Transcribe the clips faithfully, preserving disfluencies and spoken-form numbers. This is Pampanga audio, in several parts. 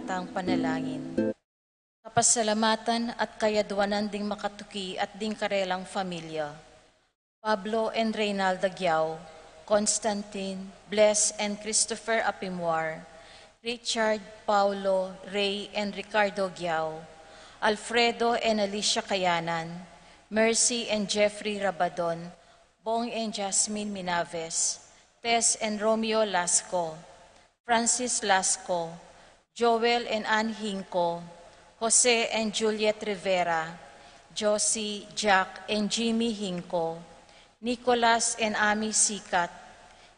Tang panalangin. Kapasalamatan at kayadwanan ding makatuki at ding karelang familia. Pablo and Reynalda Giao, Constantine, Bless and Christopher Apimwar, Richard, Paulo, Ray and Ricardo Giao, Alfredo and Alicia Kayanan, Mercy and Jeffrey Rabadon, Bong and Jasmine Minaves, Tess and Romeo Lasco, Francis Lasco, Joel and Ann Hinco, Jose and Juliet Rivera, Josie, Jack and Jimmy Hinco, Nicolas and Ami Sikat,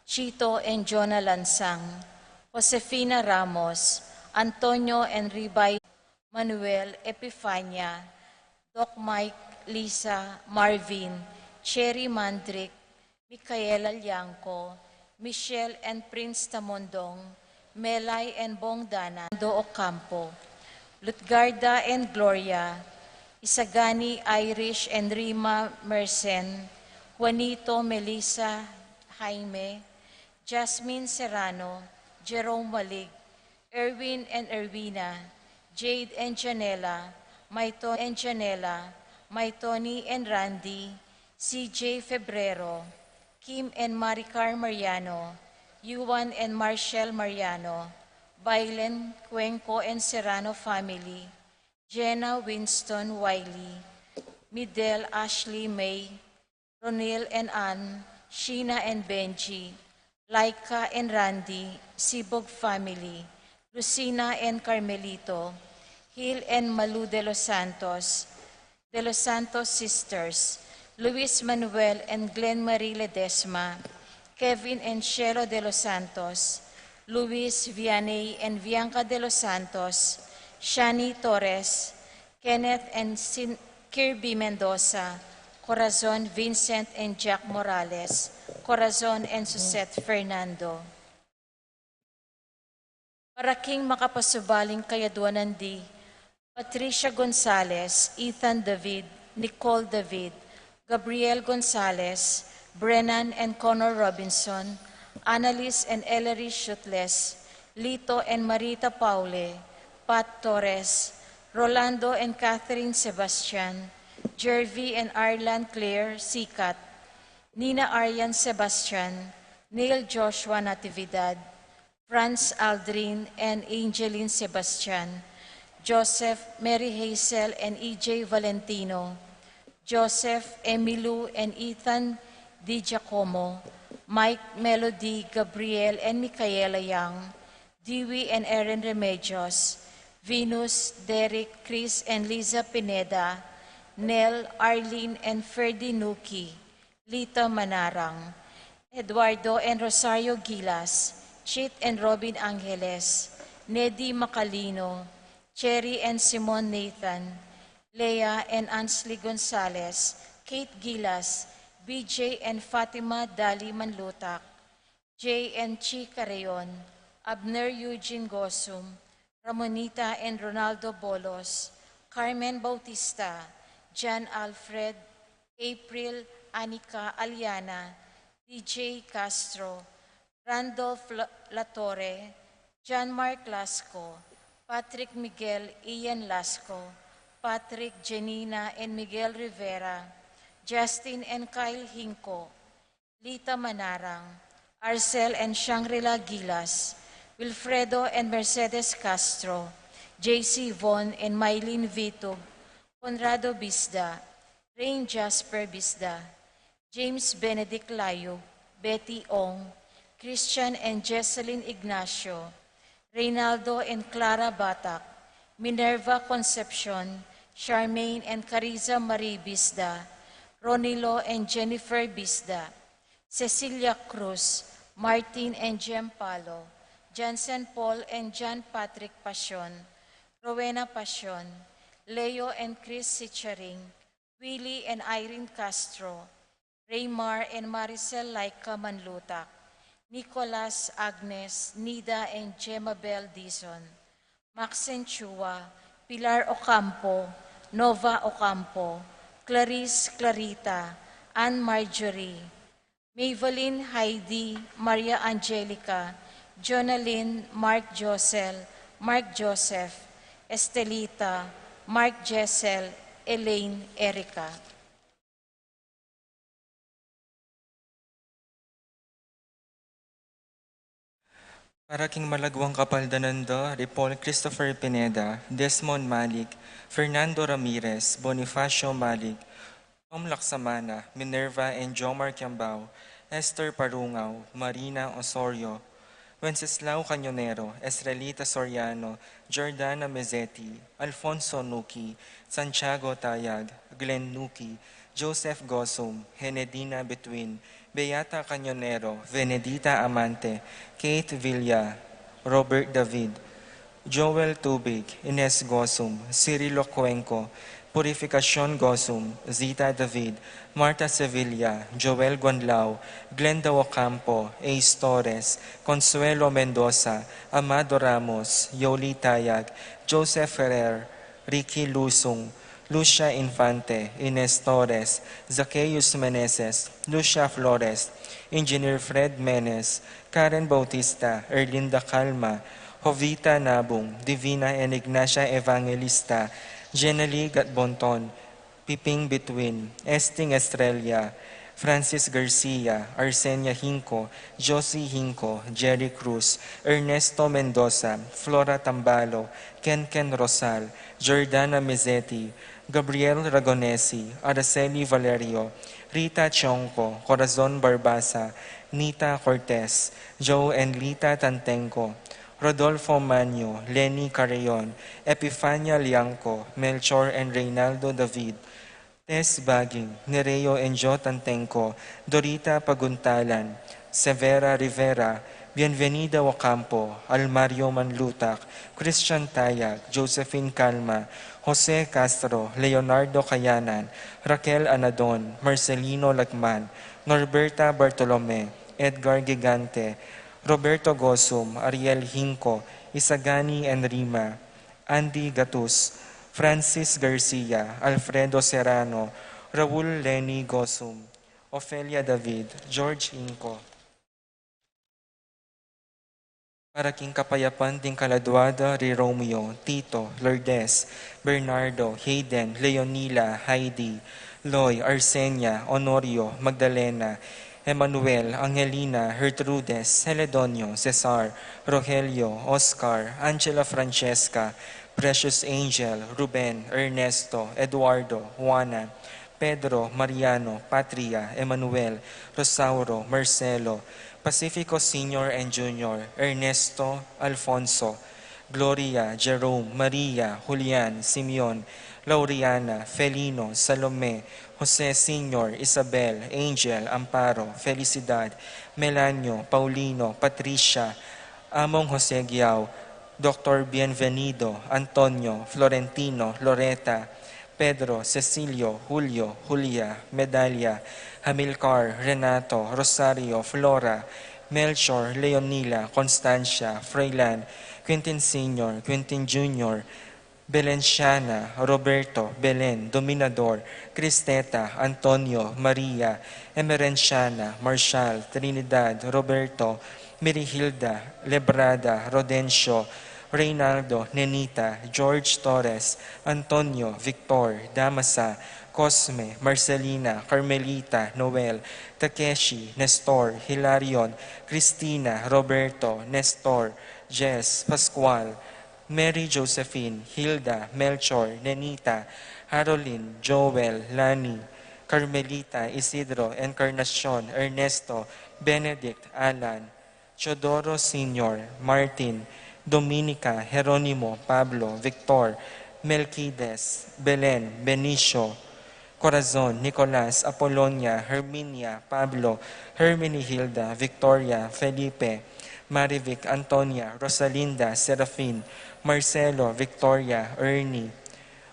Chito and Jonah Lansang, Josefina Ramos, Antonio and Ribay, Manuel, Epifania, Doc Mike, Lisa, Marvin, Cherry Mandrick, Micaela Liangco, Michelle and Prince Tamondong, Melay and Bong Danan, Do Ocampo, Lutgarda and Gloria, Isagani, Irish and Rima Mercen, Juanito, Melissa, Jaime, Jasmine Serrano, Jerome Malig, Erwin and Erwina, Jade and Janela, Maiton and Janela, Maitoni and Randy, C J Febrero, Kim and Maricar Mariano, Yuan and Marshall Mariano, Bailen, Cuenco and Serrano family, Jenna, Winston, Wiley, Midel, Ashley, May, Ronil and Ann, Sheena and Benji, Laika and Randy, Sibog family, Lucina and Carmelito, Hill and Malu de los Santos, De los Santos sisters, Luis Manuel and Glenn Marie Ledesma, Kevin and Shelo de los Santos, Luis, Vianney and Bianca de los Santos, Shani Torres, Kenneth and Sin-, Kirby Mendoza, Corazon, Vincent and Jack Morales, Corazon and Suzette Fernando. Para king makapasubaling kayadwanan di Patricia Gonzalez, Ethan David, Nicole David, Gabriel Gonzalez, Brennan and Connor Robinson, Annalise and Ellery Shutles, Lito and Marita Paule, Pat Torres, Rolando and Catherine Sebastian, Jervy and Arlan Claire Sikat, Nina Arian Sebastian, Neil Joshua Natividad, Franz Aldrin and Angeline Sebastian, Joseph, Mary Hazel and E J Valentino, Joseph, Emilu and Ethan Di Giacomo, Mike, Melody, Gabriel and Micaela Young, Dewey and Aaron Remedios, Venus, Derek, Chris and Liza Pineda, Nel, Arlene and Ferdy Nuki, Lita Manarang, Eduardo and Rosario Gilas, Chit and Robin Angeles, Nedi Macalino, Cherry and Simon Nathan, Lea and Ansley Gonzalez, Kate Gilas, B J and Fatima Dali Manlutak, Jay and Chi Carreon, Abner Eugene Gosum, Ramonita and Ronaldo Bolos, Carmen Bautista, John Alfred, April, Anika, Aliana, D J Castro, Randolph La-, Latorre, John Mark Lasco, Patrick Miguel, Ian Lasco, Patrick, Janina and Miguel Rivera, Justin and Kyle Hinco, Lita Manarang, Arcel and Shangri-La Gilas, Wilfredo and Mercedes Castro, J C Von and Mylene Vitug, Conrado Bisda, Rain Jasper Bisda, James Benedict Layug, Betty Ong, Christian and Jesselyn Ignacio, Reynaldo and Clara Batak, Minerva Concepcion, Charmaine and Cariza Marie Bisda, Ronilo and Jennifer Bisda, Cecilia Cruz, Martin and Jem Palo, Jansen Paul and John Patrick Pasion, Rowena Pasion, Leo and Chris Sicharing, Willie and Irene Castro, Raymar and Maricel Laika Manlutak, Nicolas, Agnes, Nida and Jemabel Dizon, Maxine Chua, Pilar Ocampo, Nova Ocampo, Clarice, Clarita, Ann Marjorie, Maybelline, Heidi, Maria Angelica, Jonalyn, Mark Josel, Mark Joseph, Estelita, Mark Jessel, Elaine, Erica. Para king malagwang kapaldanan da, ri Paul Christopher Pineda, Desmond Malik, Fernando Ramirez, Bonifacio Malik, Tom Laksamana, Minerva and Jomar Kiambao, Esther Parungaw, Marina Osorio, Wenceslao Cañonero, Estrelita Soriano, Jordana Mezeti, Alfonso Nuki, Santiago Tayag, Glenn Nuki, Joseph Gosum, Henedina Between, Beata Cañonero, Venedita Amante, Kate Villa, Robert David, Joel Tubig, Ines Gosum, Cirilo Cuenco, Purificacion Gosum, Zita David, Martha Sevilla, Joel Guanlao, Glenda Ocampo, Ace Torres, Consuelo Mendoza, Amado Ramos, Yoli Tayag, Joseph Ferrer, Ricky Lusung, Lucia Infante, Ines Torres, Zacchaeus Meneses, Lucia Flores, Engineer Fred Menes, Karen Bautista, Erlinda Calma, Jovita Nabung, Divina and Ignacia Evangelista, Jenely Gatbonton, Piping Between, Esting Estrella, Francis Garcia, Arsenia Hinco, Josie Hinco, Jerry Cruz, Ernesto Mendoza, Flora Tambalo, Kenken Rosal, Jordana Mezeti, Gabriel Ragonesi, Araceli Valerio, Rita Chonco, Corazon Barbaza, Nita Cortez, Joe and Lita Tantenco, Rodolfo Manyo, Lenny Carreon, Epifania Liangco, Melchor and Reynaldo David, Tess Baging, Nereo and Jo Tantenco, Dorita Paguntalan, Severa Rivera, Bienvenida Ocampo, Almario Manlutak, Christian Tayag, Josephine Calma, Jose Castro, Leonardo Cayanan, Raquel Anadon, Marcelino Lagman, Norberta Bartolome, Edgar Gigante, Roberto Gosum, Ariel Hinco, Isagani and Rima, Andy Gatus, Francis Garcia, Alfredo Serrano, Raul Lenny Gosum, Ofelia David, George Hinco. Para king kapayapan ding kaladua da ri Romeo, Tito, Lourdes, Bernardo, Hayden, Leonila, Heidi, Loy, Arsenia, Honorio, Magdalena, Emmanuel, Angelina, Gertrudes, Celedonio, Cesar, Rogelio, Oscar, Angela Francesca, Precious Angel, Ruben, Ernesto, Eduardo, Juana, Pedro, Mariano, Patria, Emmanuel, Rosauro, Marcelo, Pacifico Senior and Junior, Ernesto, Alfonso, Gloria, Jerome, Maria, Julian, Simeon, Lauriana, Felino, Salome, Jose Senior, Isabel, Angel, Amparo, Felicidad, Melanio, Paulino, Patricia, Among Jose Guiao, Doctor Bienvenido, Antonio, Florentino, Loreta, Pedro, Cecilio, Julio, Julia, Medalia, Hamilcar, Renato, Rosario, Flora, Melchor, Leonila, Constancia, Froilan, Quintin Senior, Quintin Junior, Belenciana, Roberto, Belen, Dominador, Cristeta, Antonio, Maria, Emerenciana, Marshal, Trinidad, Roberto, Mirihilda, Lebrada, Rodencio, Reynaldo, Nenita, George Torres, Antonio, Victor, Damasa, Cosme, Marcelina, Carmelita, Noel, Takeshi, Nestor, Hilarion, Cristina, Roberto, Nestor, Jess, Pascual, Mary Josephine, Hilda, Melchor, Nenita, Harolin, Joel, Lani, Carmelita, Isidro, Encarnacion, Ernesto, Benedict, Alan, Teodoro Senior, Martin, Dominica, Jeronimo, Pablo, Victor, Melquides, Belen, Benicio, Corazon, Nicolas, Apolonia, Herminia, Pablo, Herminihilda, Victoria, Felipe, Marivic, Antonia, Rosalinda, Serafin, Marcelo, Victoria, Ernie,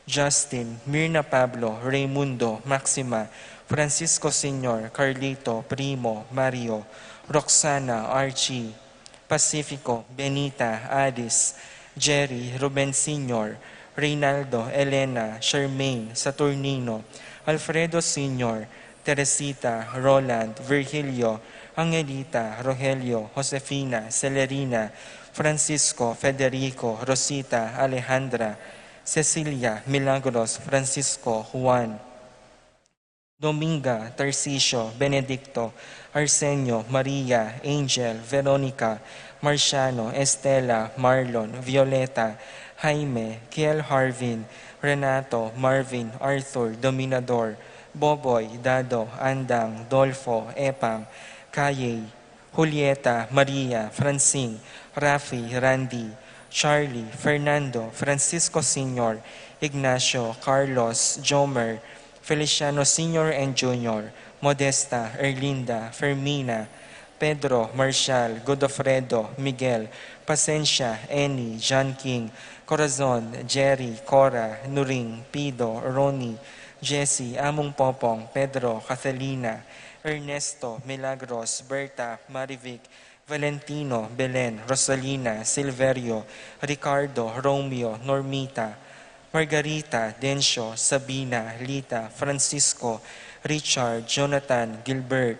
Justin, Mirna, Pablo, Raymundo, Maxima, Francisco Senior, Carlito, Primo, Mario, Roxana, Archie, Pacifico, Benita, Alice, Jerry, Ruben Senior, Reynaldo, Elena, Charmaine, Saturnino, Alfredo Senior, Teresita, Roland, Virgilio, Angelita, Rogelio, Josefina, Celerina, Francisco, Federico, Rosita, Alejandra, Cecilia, Milagros, Francisco, Juan, Dominga, Tarcisio, Benedicto, Arsenio, Maria, Angel, Veronica, Marciano, Estela, Marlon, Violeta, Jaime, Kiel, Harvin, Renato, Marvin, Arthur, Dominador, Boboy, Dado, Andang, Dolfo, Epang, Kayey, Julieta, Maria, Francine, Rafi, Randy, Charlie, Fernando, Francisco Senior, Ignacio, Carlos, Jomer, Feliciano Senior and Junior, Modesta, Erlinda, Fermina, Pedro, Marshall, Godofredo, Miguel, Pasensia, Annie, John King, Corazon, Jerry, Cora, Nuring, Pido, Ronnie, Jesse, Among Popong, Pedro, Catalina, Ernesto, Milagros, Berta, Marivic, Valentino, Belen, Rosalina, Silverio, Ricardo, Romeo, Normita, Margarita, Dencio, Sabina, Lita, Francisco, Richard, Jonathan, Gilbert,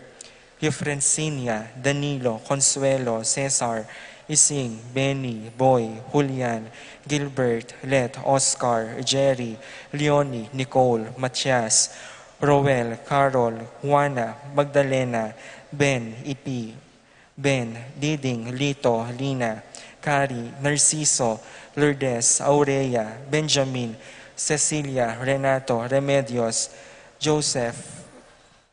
Eufransina, Danilo, Consuelo, Cesar, Ising, Benny, Boy, Julian, Gilbert, Let, Oscar, Jerry, Leonie, Nicole, Matias, Roel, Carol, Juana, Magdalena, Ben, Ipi, Ben, Diding, Lito, Lina, Kari, Narciso, Lourdes, Aurea, Benjamin, Cecilia, Renato, Remedios, Joseph,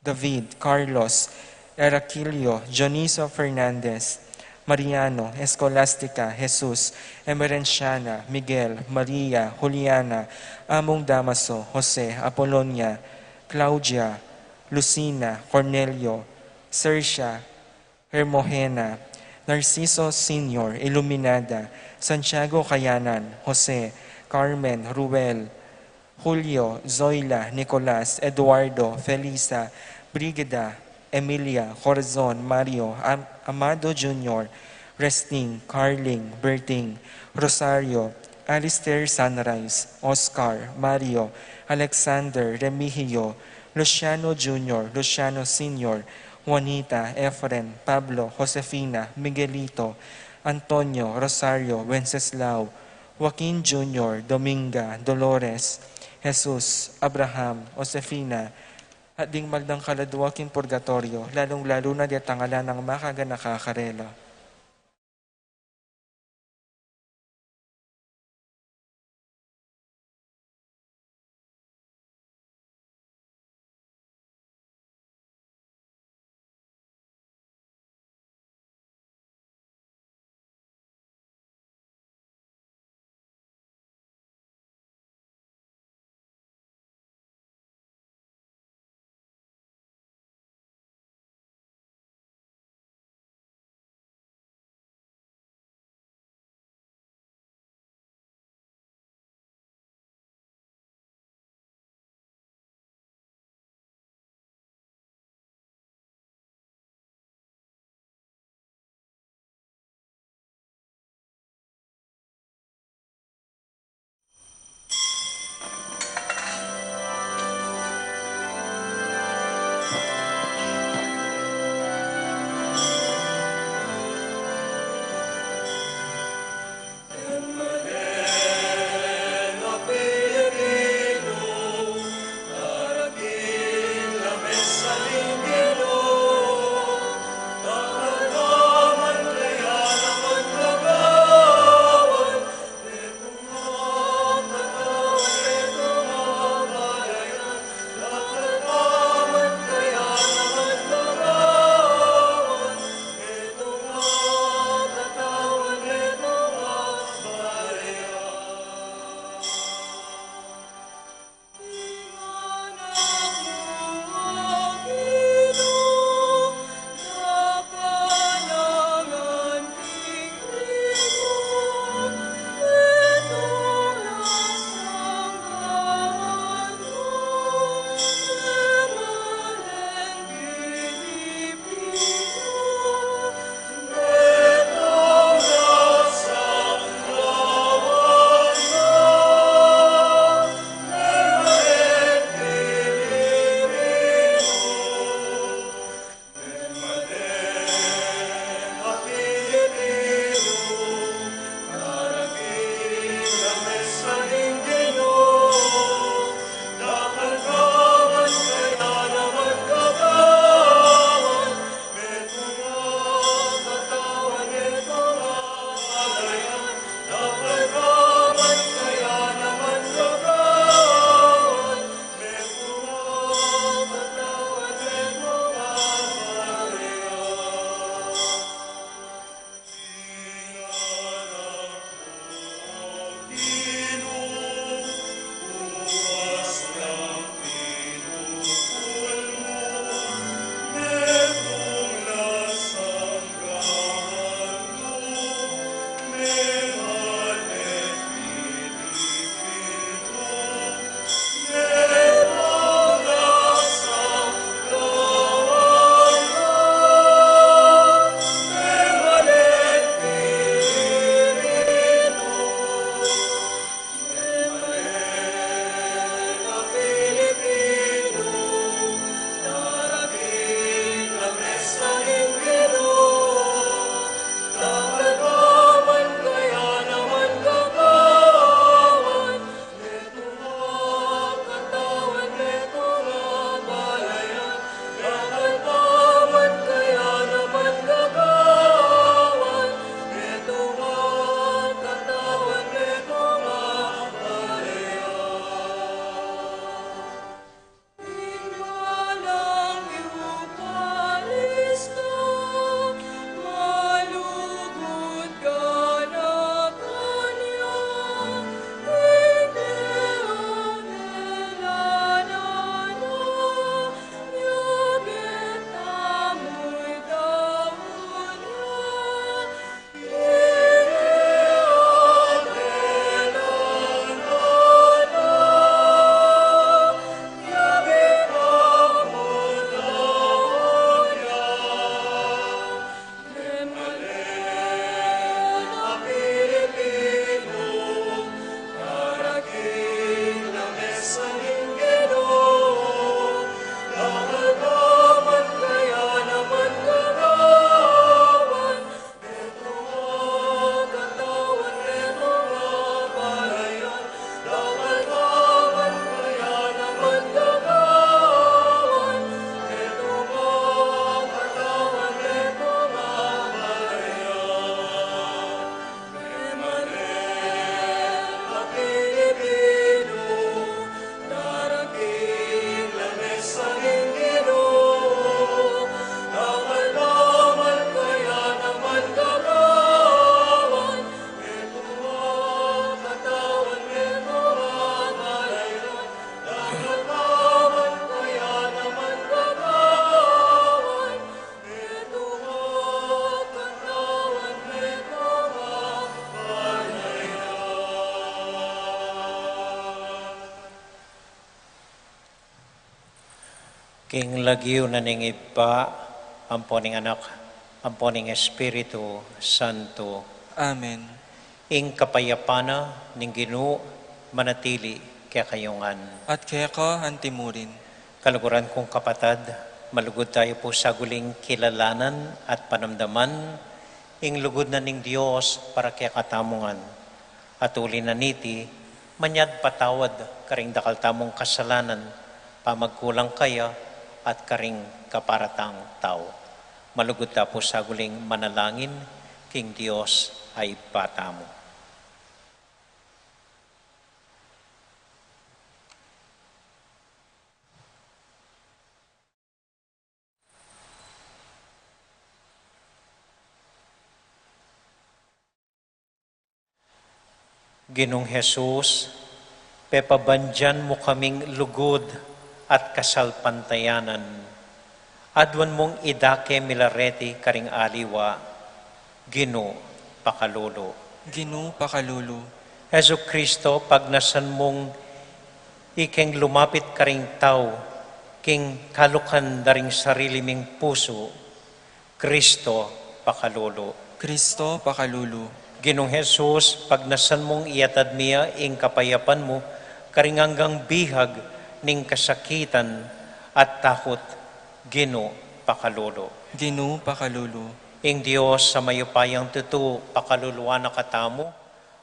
David, Carlos, Heracilio, Dionisio Fernandez, Mariano, Escolastica, Jesus, Emerenciana, Miguel, Maria, Juliana, Among Damaso, Jose, Apolonia, Claudia, Lucina, Cornelio, Sercia, Hermogena, Narciso Senior, Iluminada, Santiago Kayanan, Jose, Carmen, Ruel, Julio, Zoila, Nicolas, Eduardo, Felisa, Brigida, Emilia, Corazon, Mario, Am- Amado Junior, Resting, Carling, Berting, Rosario, Alistair, Sunrise, Oscar, Mario, Alexander, Remigio, Luciano Junior, Luciano Senior, Juanita, Efren, Pablo, Josefina, Miguelito, Antonio, Rosario, Wenceslao, Joaquin Junior, Dominga, Dolores, Jesus, Abraham, Josefina, at ding magdang kaladua king purgatoryo, lalung-lalu na detang ala nang makaganaka karela. King lagyu na ning Ibpa, ampo ning Anak, ampo ning Espiritu Santo. Amen. Ing kapayapan na ning Ginu manatili kekayu ngan. At keka antimurin. Kaluguran kung kapatad, malugud tayu pu saguling kilalanan at panamdaman ing lugud na ning Dios para kekatamu ngan. At uli na niti, manyad patawad karing dakal tamung kasalanan, pamagkulang kaya at karing kaparatang tau. Malugud ta pu saguling manalangin king Dios a Ibpa tamu. Ginung Jesus, pepabandian mu kaming lugud at kasalpantayanan. Aduan mung idake mi la reti karing aliwa, Ginu, pakalulu. Ginu, pakalulu. Jesu Kristo, pagnasan mung ikeng lumapit karing tau king kalukan da ring sarili ming pusu, Kristo, pakalulu. Kristo, pakalulu. Ginung Jesus, pagnasan mung iyatad mi ya ing kapayapan mu karing anggang bihag ning kasakitan at takut, Ginu, pakalulu. Ginu, pakalulu. Ing Dios a mayupayang tutu, pakaluluan na katamu,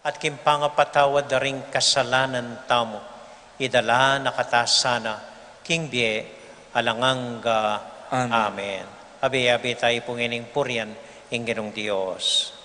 at king pangapatawad da ring kasalanan tamu, idala na kata sana king bie alang angga. Amen. Amen. Abe-abe tayu pu ngening purian ing Ginung Dios.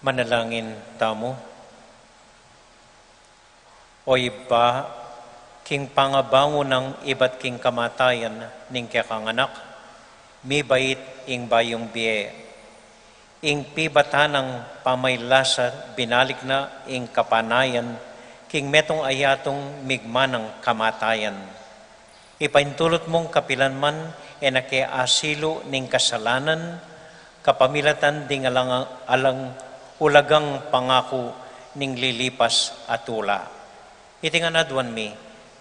Manalangin tamu. O Ibpa, king pangabangun nang ibat king kamatayan ning kekang Anak, mibait ing bayung bie. Ing pibatan nang pamaylasa binalik na ing kapanayan king metung a yatung migman nang kamatayan. Ipaintulut mung kapilan man e na ke asilu ning kasalanan, kapamilatan ding alang, alang ulagang pangaku ning lilipas a tula. Iti ngan aduan mi,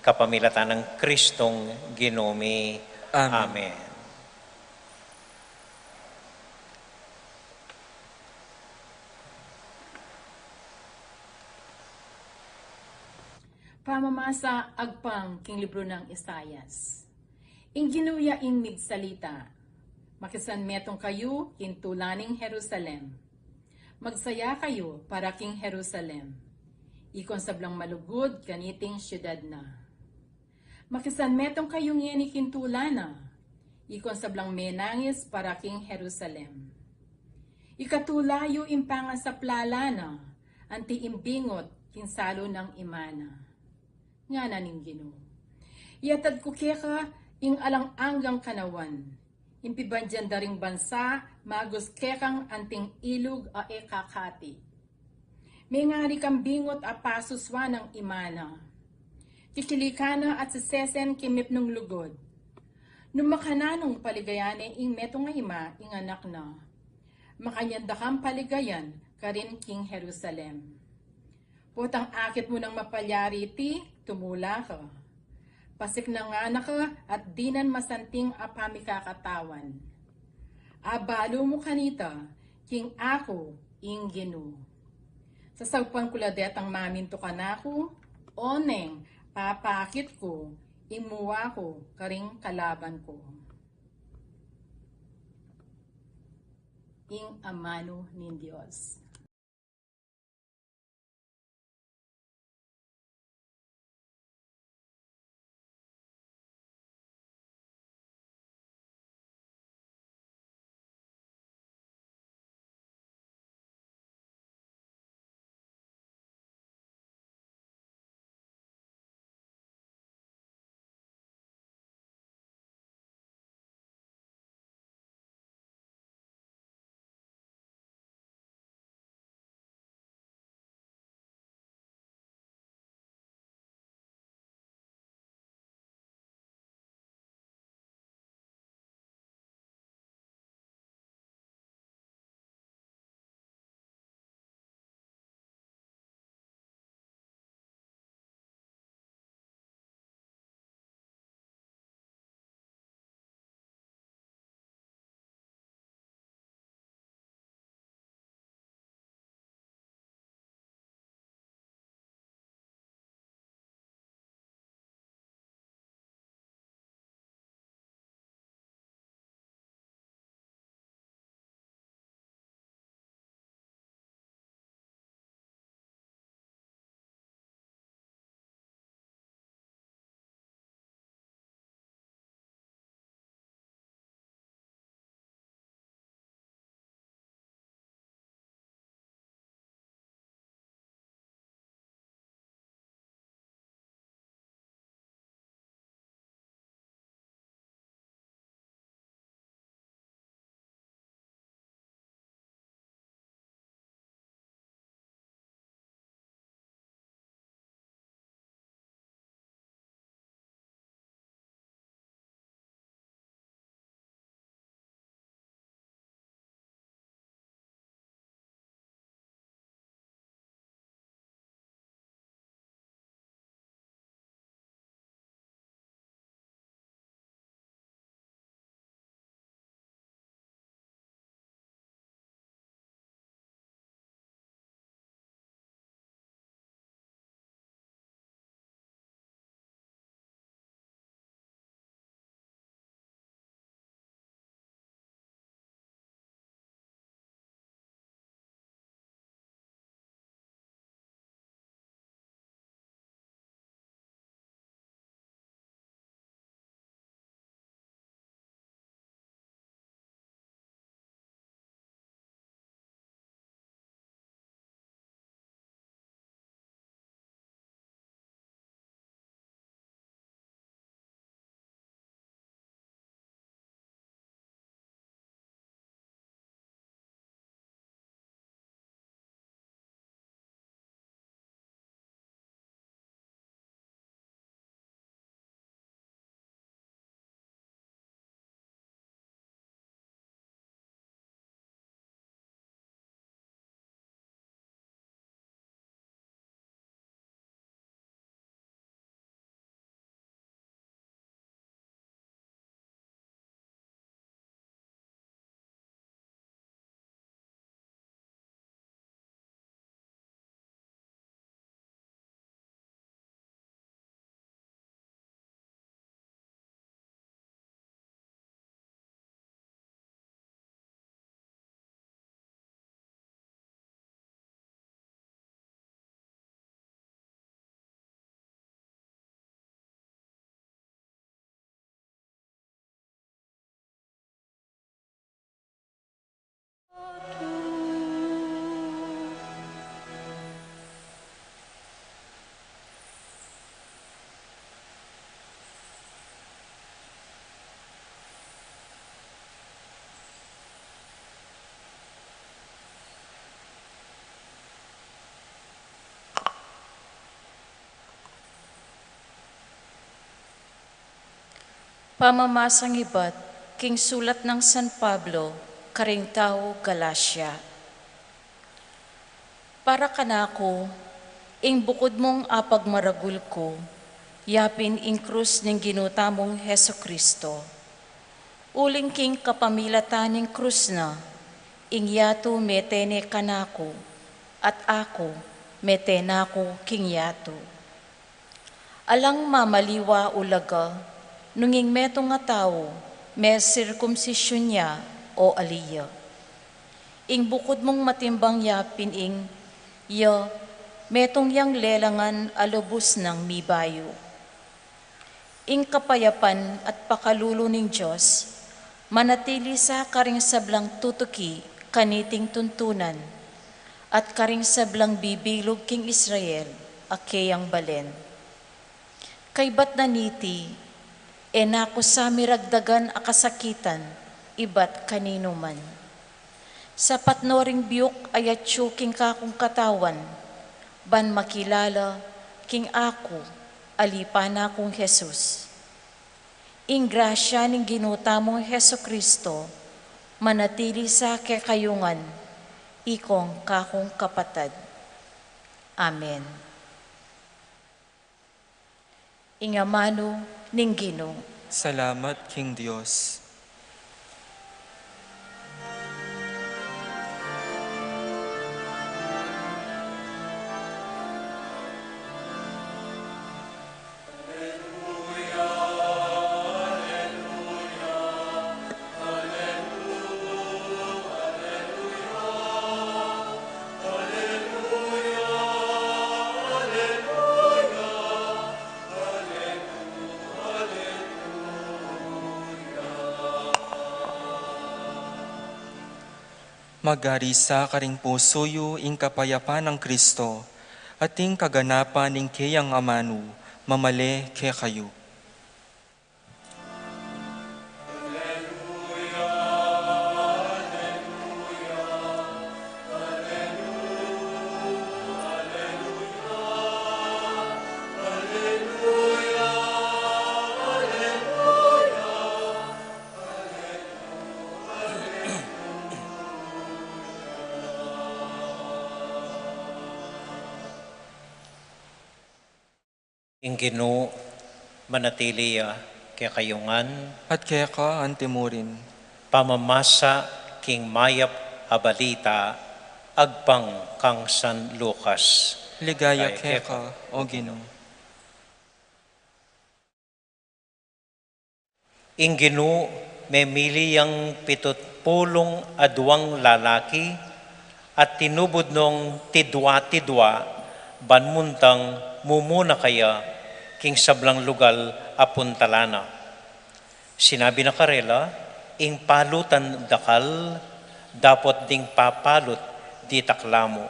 kapamilatan nang Kristong Ginu mi. Amen. Amen. Pamamasa agpang king libru nang Isaias. Ing Ginu ya ing migsalita, makisanmetung kayu king tula ning Jerusalem. Magsaya kayu para king Jerusalem. Ikong sablang malugud kaniting siudad na. Makisanmetung kayu ngeni king tula na. Ikong sablang menangis para king Jerusalem. Ikatula yu ing pangasaplala na, anti ing bingut king salu nang ima na. Ngana ning Ginu. Iatad ku keka ing alang anggang kanawan, ing pibandian da ring bansa, magus kekang anting ilug a e kakati. Mengari kang bingut a pasuswan nang ima na. Kikilikan na at sisesen king mipnung lugud. Nung makananung paligayan ne ing metung a ima ing anak na, makanyan da kang paligayan karin king Jerusalem. Potang akit mu nang mapalyari iti, tumula ka. Pasiknangan na ka at dinan masanting a pamikakatawan. Abalu mu kanita, king aku ing Ginu. Sasagpan ku la detang mamintu kanaku, oneng papakit ku ing mua ku karing kalaban ku. Ing amanu ning Dios. Pamamasang ibat king sulat nang San Pablo karing tau Galacia. Para kanaku, ing bukud mung apagmaragul ku, yapin ing krus ning Ginu tamung Jesucristo. Uling king kapamilatan ning krus na, ing yatu mete ne kanaku, at aku mete na ku king yatu. Alang mamaliwa ulaga, nung ing metung a tau, me sirkumsisyun ya o ali ya. Ing bukud mung matimbang yapin ing, ya, metung yang lelangan a lubus nang mibayu. Ing kapayapan at pakalulu ning Dios, manatili sa karing sablang tutuki kaniting tuntunan, at karing sablang bibilug king Israel a keyang balen. Kaybat na niti, e na ku sa miragdagan a kasakitan ibat kaninu man. Sapat no ring biuk a yatyu king kakung katawan, ban makilala king aku, ali pa na kung Jesus. Ing grasya ning Ginu tamung Jesucristo, manatili sa kekayu ngan, ikong kakung kapatad. Amen. Ing amanu ning Ginu. Salamat king Dios. Magari sa karing pusu yu ing kapayapan nang Kristo, at ing kaganapan ning keyang amanu, mamale kekayu. Ing Ginu manatili ya kekayu ngan. At keka antimurin. Pamamasa king mayap a balita agpang kang San Lucas. Ligaya keka, O Ginu. Ing Ginu memili yang pitut pulung aduang lalaki at tinubud nong tidua-tidua ban muntang mumuna kaya king sablang lugal a puntalan na. Sinabi na karela, ing palutan dakal, dapot ding papalut ditak la mu.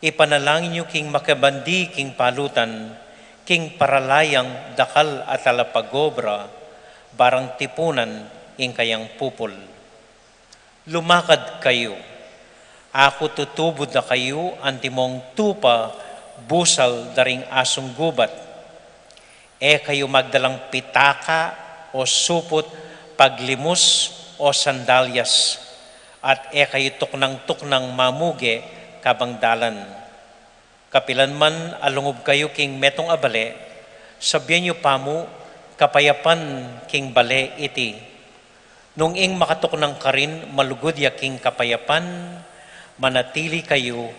Ipanalangin yu king makabandi king palutan, king paralayang dakal a talapagobra, barang tipunan ing kayang pupul. Lumakad kayu. Aku tutubud na kayu antimong tupa busal da ring asung gubat. E kayu magdalang pitaka o suput, paglimus o sandalyas, at e kayu tuknang-tuknang mamuge kabang dalan. Kapilan man a lungub kayu king metung a bale, sabian yu pa mu, "Kapayapan king bale iti." Nung ing makatuknang karin malugud ya king kapayapan, manatili kayu,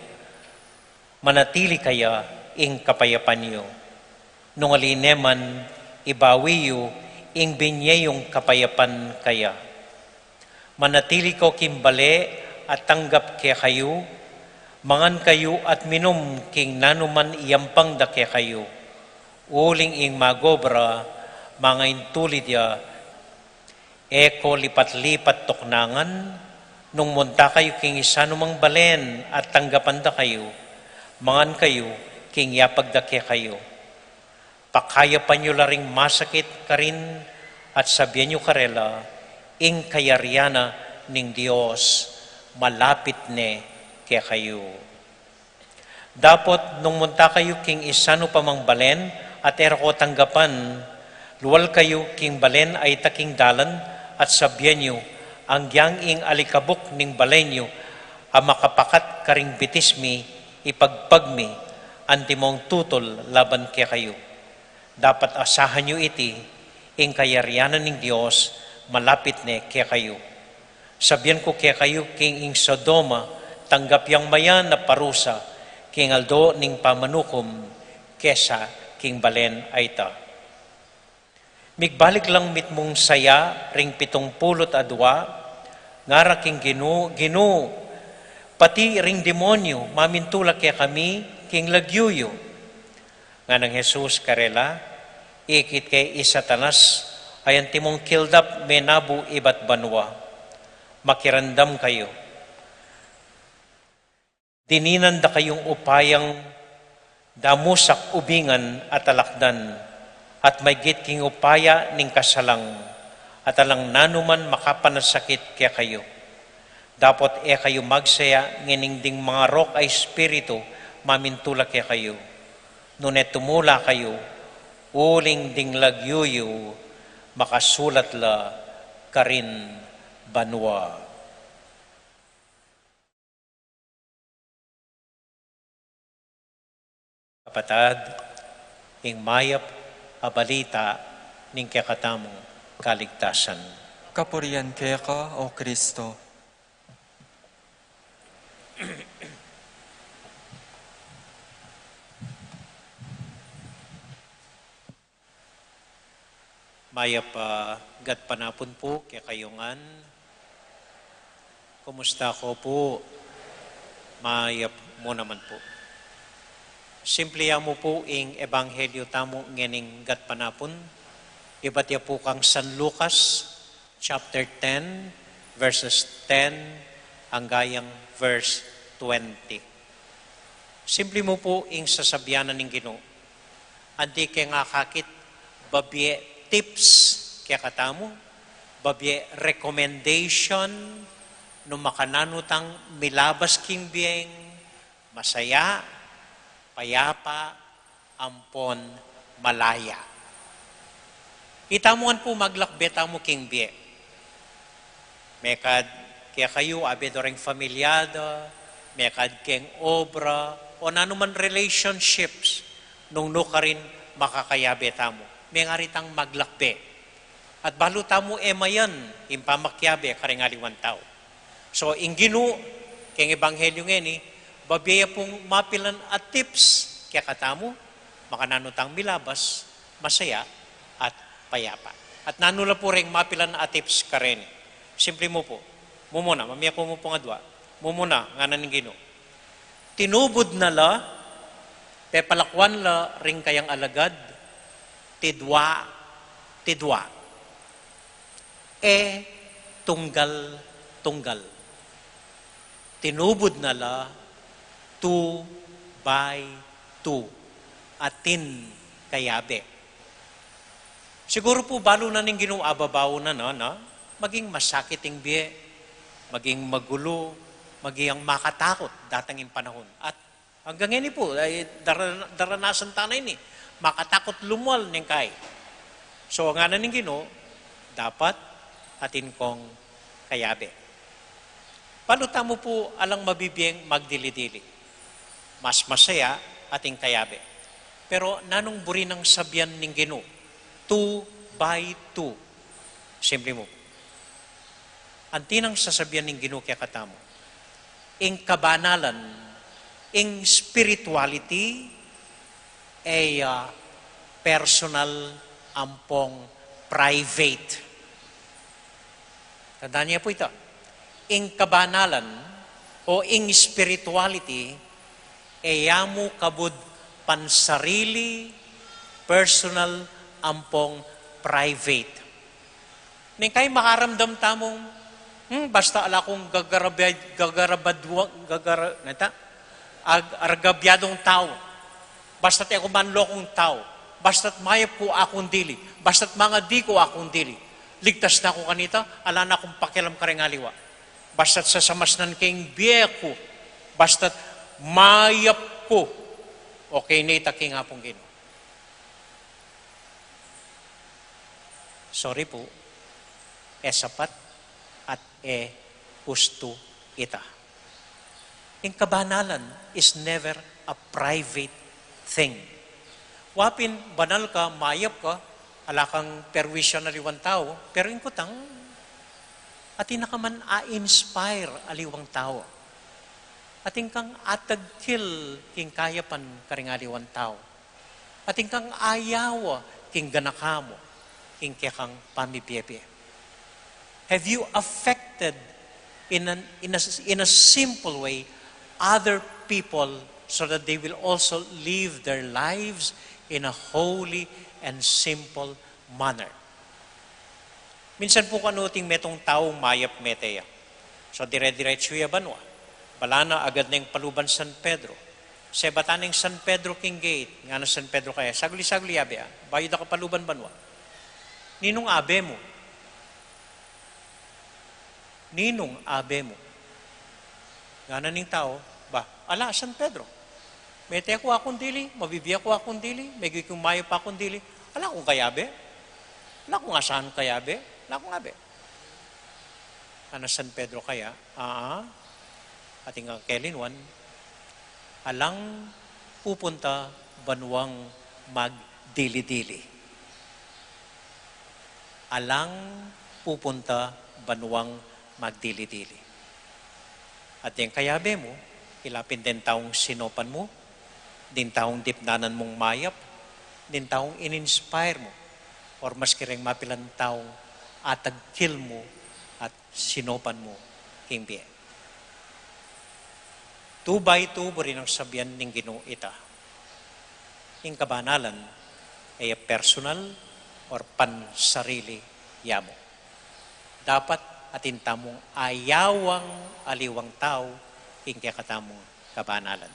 manatili kaya ing kapayapan yu. Nung ali ne man, ibawi yu ing binye yung kapayapan kaya. Manatili kayu king bale at tanggap kekayu, mangan kayu at minum king nanu man iyampang da kekayu. Uling ing magobra, mangaintulid ya, e ko lipat-lipat tuknangan. Nung munta kayu king isanu mang balen at tanggapan da kayu, mangan kayu king yapag da kekayu. Pakayapan yu la ring masakit karin at sabian yu karela, "Ing kayarian na ning Dios malapit ne kekayu." Dapot nung munta kayu king isanu pa mang balen at e ra ko tanggapan, Lual kayu king balen a ita king dalan, at sabian yu, anggiyang ing alikabuk ning balen yu a makapakat karing bitis mi, ipagpag mi, antimong tutul laban kekayu. Dapat asahan yu iti, ing kayarian ning Dios malapit ne kekayu. Sabian ku kekayu, king ing Sodoma, tanggap yang mayan a parusa king aldo ning pamanukum kesa king balen a ita. Migbalik lang mitmung saya ring pitung pulu't adua, ngara king Ginu, Ginu, pati ring demonyu mamintula kekami king lagyu yu. Nganang Jesus karela, ikit ke i Satanas, ayan timong kildap menabu ibat banua. Makiramdam kayu. Dininan da kayung upayang damusak ubingan at alakdan, at maygit king upaya ning kasalang, at alang nanuman makapanasakit kekayu. Dapot e kayu magsaya ngening ding mangarok a espiritu mamintula kekayu. Nune tumula kayu, uling ding lagyu yu makasulat la karin banua. Kapatad, ing mayap a balita ning kekatamung kaligtasan. Kapurian keka, O Kristo. Mayap a gatpanapun pu kekayu ngan. Kumusta ko pu? Mayap mu naman pu. Simple ya mu pu ing ebanghelyo tamu ngening gatpanapun. Ibat ya pu kang San Lucas, chapter ten, verses ten angga yang verse twenty. Simple mu pu ing sasabian na ning Ginu. Anti ke nga kakit, babie tips kekatamu, babie recommendation, nung makananu tang milabas king bieng masaya, payapa, ampon malaya. Itamu ngan pu maglakbe tamu king bie. Mekad kekayu, abe do reng familia da, mekad keng obra, o nanuman relationships, nung nukarin makakayabe tamu. Mengari tang maglakbe. At balu tamu e mayan ing pamakiyabe karing aliwang tau. So, ing Ginu, keng ebanghelyo ngeni, babie ya pung mapilan a tips kekatamu, makananu tang milabas masaya at payapa. At nanu la pu reng mapilan a tips kareni? Simple mu pu. Mumuna, mamie ku mu pung adua. Mumuna, ngana ning Ginu. Tinubud na la, pepalakuan la ring kayang alagad, tidua, tidua. E tunggal, tunggal. Tinubud na la two by two. Atin kayabe. Siguru pu balu na ning Ginu, ababaw na, no, no? Maging masakit ing bie, maging magulu, maging makatakut datang ing panahun. At anggang ngeni pu, ay, dara-, daranasan ta na ini. Makatakut lumual ning kai. So, ngana ning Ginu, dapat atin kong kayabe. Balu tamu pu alang mabibieng magdili-dili. Mas masaya atin kayabe. Pero nanung buri nang sabian ning Ginu? Two by two. Simple mu. Anti nang sasabian ning Ginu kekatamu? Ing kabanalan, ing spirituality, e ya personal ampong private. Tandaan niyo po ito. Ing kabanalan o ing spirituality, e ya mu kabud pansarili, personal ampong private. Neng kai makaramdam tamung, hmm, basta ala kung gagarabya-, gagarabadwa-, gagara-, neta? Ag-, argabyadung tau. Basta't e ku manlokung tau. Basta't mayap ku akung dili. Basta't mangadi ku akung dili. Ligtas na ku kanita, ala na kung pakialam kareng aliwa. Basta't sasamasnan ke ing bie ku. Basta't mayap ku. Okay na ita king Apung Ginu. Sorry po, e sapat at e hustu ita. Ing kabanalan is never a private thing. Wa pin banal ka, mayap ka, ala kang perwisyu aliwang tau, pero ing kutang, atin ka man a-inspire aliwang tau. Atin kang atagkil king kayapan karing aliwang tau. Atin kang ayawa king ganaka mu, king kekang pamibie-bie. Have you affected in an, in a, in a simple way other people so that they will also live their lives in a holy and simple manner? Minsan po kanu ating metung taung mayap mete ya. So, dire-diretsu ya banua. Bala na agad neng paluban San Pedro. Sebatan neng San Pedro king gate, ngana San Pedro kaya, "Saguli-saguli, abe, ah. Bayu da ka paluban banua. Ninung abe mu? Ninung abe mu?" Ngana ning tau, "Ba, ala, San Pedro. Mete ku akung dili, mabibie ku akung dili, meging mayap akung dili. Ala kung kayabe. Ala kung asahan kayabe. Ala kung abe." Ngana San Pedro kaya, "Aa, atin kang kelinuan, alang pupunta banuang magdili-dili. Alang pupunta banuang magdili-dili." At deng kayabe mu, ila pin deng taung sinopan mu, deng taung dipnanan mung mayap, deng taung in-inspire mu, or maski reng mapilan taung atagkil mu at sinopan mu king bie. Two by two, buri nang sabian ning Ginu ita. Ing kabanalan, e ya personal or pansarili ya mu. Dapat atin tamung ayawang aliwang tau king kekatamung kabanalan.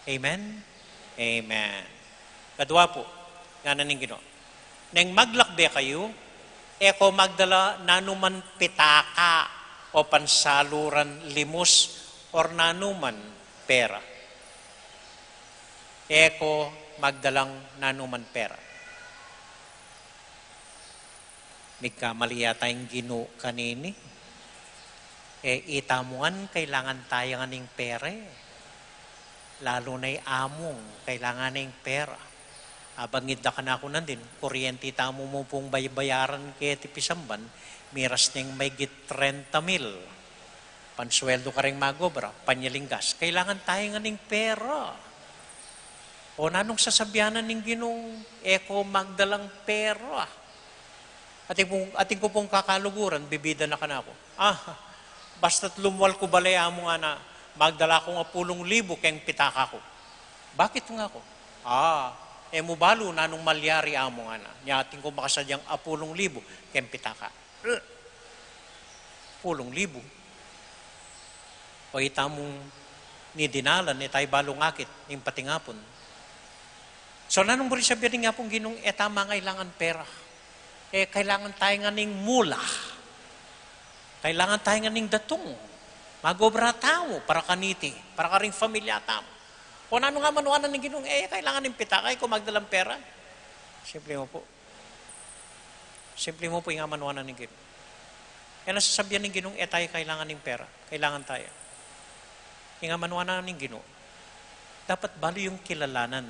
Amen? Amen. Kadua pu, ngana ning Ginu, "Neng maglakbe kayu, e ko magdala nanuman pitaka o pansaluran limus or nanuman pera." E ko magdalang nanuman pera. Migkamali yata ing Ginu kanini. E, itamu ngan kailangan taya ngan ning pera, e. Lalu na i amung kailangan ning pera. Abang idda kanaku nandin, kuryente tamu mu pung baybayaran keti pisamban, miras neng maigit trenta mil. Pansueldo kareng mag-obra, panyaling gas. Kailangan taya ngan ning pera. O nanung sasabian na ning Ginung, "E ko magdalang pera"? Atin pung, atin ku pung kakaluguran, bibida na kanaku. "Ah, basta't lumwal ku bale, amung ngana, magdala kung apulung libu keng pitaka ku." "Bakit?" ngaku. "Ah, e mu balu nanung malyari, amung ngana. Nya atin kung makasadyang apulung libu keng pitaka." Pulung libu. O itamung ni dinalan, e taya balu ngakit ning patingapun. So, nanung buri sabian ning Apung Ginung, e ta mangailangan pera. E, kailangan taya ngan ning mula. Kailangan taya ngan ning datung. Mag-obra tamu para kaniti, para karing familia tamu. O nanung amanuan na ning Ginung, e, kailangan ning pitaka, e ko magdalang pera. Simple mu pu. Simple mu pu ing amanuan na ning Ginu. E na sasabian ning Ginung, e taya kailangan ning pera. Kailangan taya. Ing amanuan na ning Ginu, dapat balu yung kilalanan.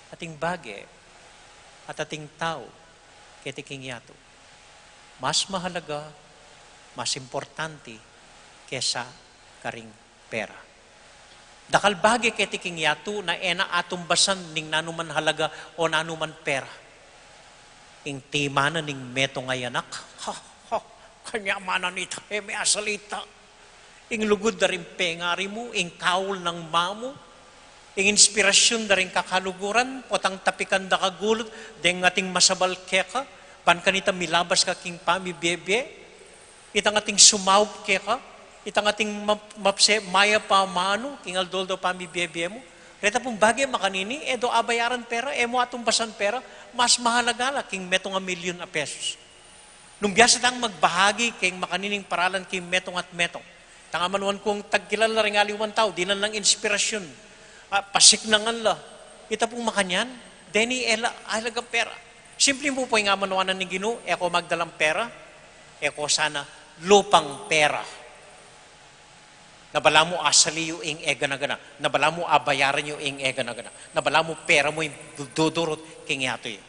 Ating bage at ating tau keti king yatu mas mahalaga, mas importante kesa karing pera. Dakal bage keti king yatu na e na atumbasan ning nanuman halaga o nanuman pera. Ing timanan ning metung a anak, ha, ha, kanyamanan ita, e me asalita. Ing lugud da ring pengari mu, ing kaul nang mamu, ing inspirasyun da ring kakaluguran, potang tapikan da kagulut deng ating masabal keka, ban kanita milabas ka king pamibie-bie. Itang ating sumaup keka, itang ating map-, mapse, mayap a manu king aldo-aldo pamibie-bie mu. Reta pung bage makanini, e do abayaran pera, e mu atumbasan pera, mas mahalaga la king metung a milyun a pesos. Nung biasa tang magbahagi king makanining paralan king metung at metung, tang amanuan kung tagkilan la ring aliwang tau, dinan lang inspirasyun, a, pasiknangan la. Ita pung makanyan, deni e la alagang pera. Simple mu pu ing amanuanan ning Ginu, e ko magdalang pera, e ko sana lupang pera. Na balamu asali yu ing e gana-gana, na balamu abayaran yu ing e gana-gana, na balamu pera mu ing dudurut king yatu yu.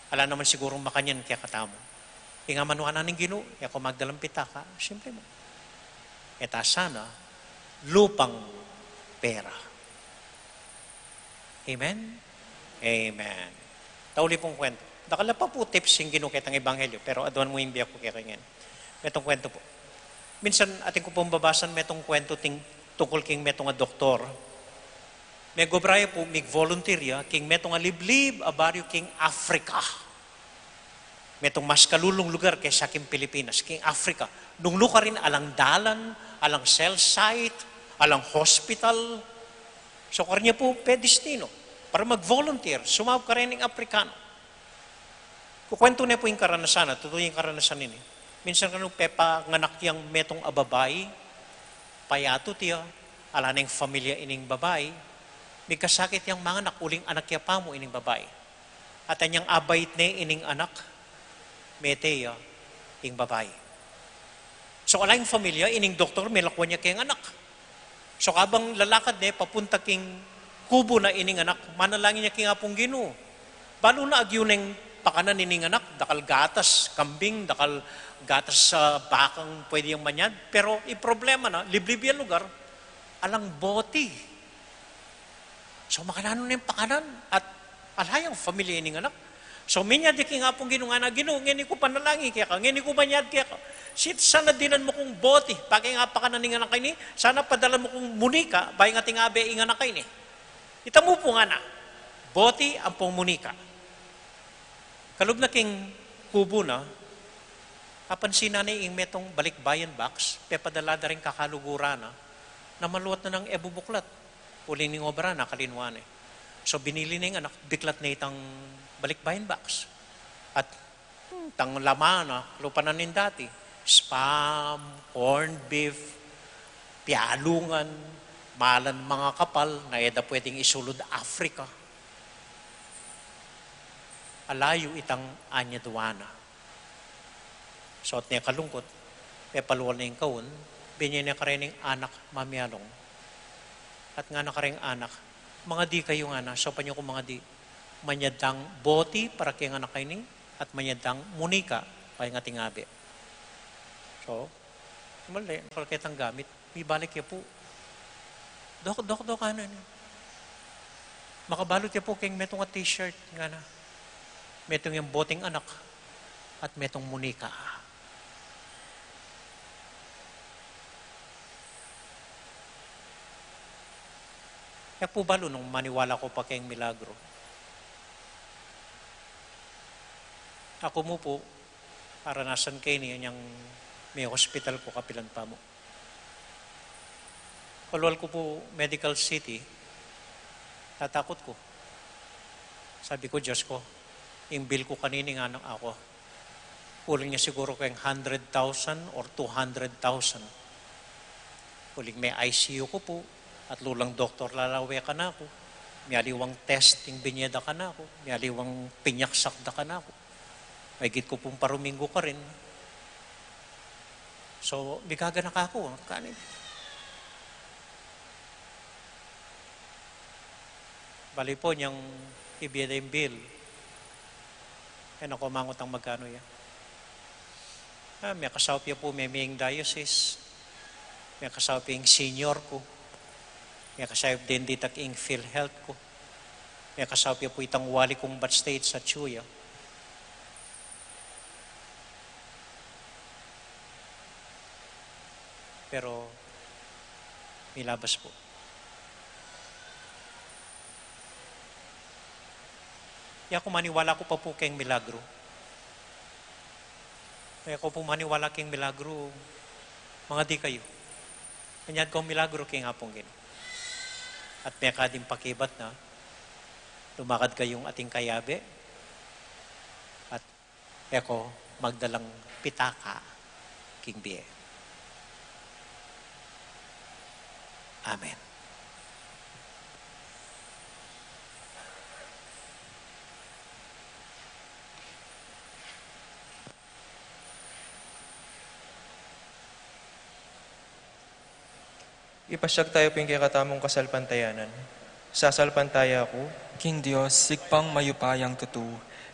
Ala naman sigurung makanyan kekatamu. Ing amanuanan ning Ginu, e ko magdalang pitaka, simple mu. E ta sana lupang pera. Amen? Amen. Tauli pung kwentu. Dakal la pa pu tips ing Ginu ketang ebanghelyo, pero aduan mu ing bie ku keka ngeni. Metung kwentu pu. Minsan, atin ku pung babasan metung kwentu ting tungkul king metung a doktor. Megobra ya pu, mig-volunteer ya king metung a liblib a baryu king Africa. Metung mas kalulung lugar kesa king Pilipinas, king Africa. Nung lukarin alang dalan, alang cell site, alang hospital. So, karne ya pu pedestino para mag-volunteer, sumaup karening Afrikano. Kukwentu ne pu ing karanasan, a tutu ing karanasan ini. Minsan kanu pepanganak yang metung a babai, payatut ya, ala neng familia ining babai, migkasakit yang manganak uling anak ya pamu ining babai. At anyang abait ne ining anak, mete ya ing babai. So, ala ing familia, ining doktor, melakwan ya keng anak. So, kabang lalakad ne papunta king kubo na ining anak, manalangin ya king Apung Ginu. Balu na agyu neng pakanan ining anak, dakal gatas kambing, dakal gatas a bakang pwede yang manyad, pero i problema na, liblib yang lugar, alang boti. So, makananu neng pakanan at ala yang familia ining anak. So, minyad ya king Apung Ginu, ngana, Ginu, ngeni ku panalangin keka, ngeni ku manyad keka. Sita sana dinan mu kung boti para keng pakanan ning anak a ini, sana padalan mu kung munika para king abe ing anak a ini. Ita mu pu, ngana, boti ampong munika. Kalub na king kubo na, apansinan ne ing metung balikbayan box, pepadala da ring kakaluguran na, na maluat na nang e bubuklat. Uli ning obra na, kalinwan ne. So, binili ne ing anak, biklat ne itang balikbayan box. At, hmm, tang laman na, lupa na ning dati. Spam, corned beef, pialungan, malan mangakapal, na e da pwedeng isulud Africa. Ala yu itang anyaduan na. So, at ne kalungkut, pepalual ne ing kaun, binye ne kareng anak mamialung. At ngana kareng anak, mangadi kayu, ngana, saupan yu kung mangadi, manyad dang boti para keng anak a ini, at manyad dang munika para king abe. So, mali, nukal ketang gamit. Mibalik ya pu. Dok, dok, dok, ngana ini. Makabalut ya pu keng metung a t-shirt, ngana. Metung yang boting anak at metung munika. E ku pu balu nung maniwala ku pa keng milagru. Aku mu pu, aranasan ke ini, anyang me-hospital ku kapilan pamu. Palual ku pu medical city, tatakut ku. Sabi ku, Diyos ku, ing bill ku kanini, ngana ku, uling ne siguru keng hundred thousand or two hundred thousand. Uling me-I C U ku pu, at lulang doktor lalawe kanaku, mialiwang test ing binye da kanaku, mialiwang pinyaksak da kanaku. Maigit ku pung paruminggu karin. So, migaganaka ku, ah, kani. Bali pu, nyang ibie da ing bill, e na ku mangutang magkanu ya. Ah, mekasaup ya pu, me-, meng diocese, mekasaup ya ing senior ku, mekasaup din ditak ing PhilHealth ku, mekasaup ya pu itang wali kung bat state sa Chuya. Pero, milabas pu. E ku maniwala ku pa pu keng milagru. E ku pu maniwala keng milagru, mangadi kayu. Manyad kung milagru keng Apung Ginu. At mekad ing pakibat na, lumakad kayung atin kayabe. At e ku magdalang pitaka king bie. Amen. Ipasyag taya pu ing kekatamung kasalpantayanan. Sasalpantaya ku king Dios, Ibpang mayupayang tutu,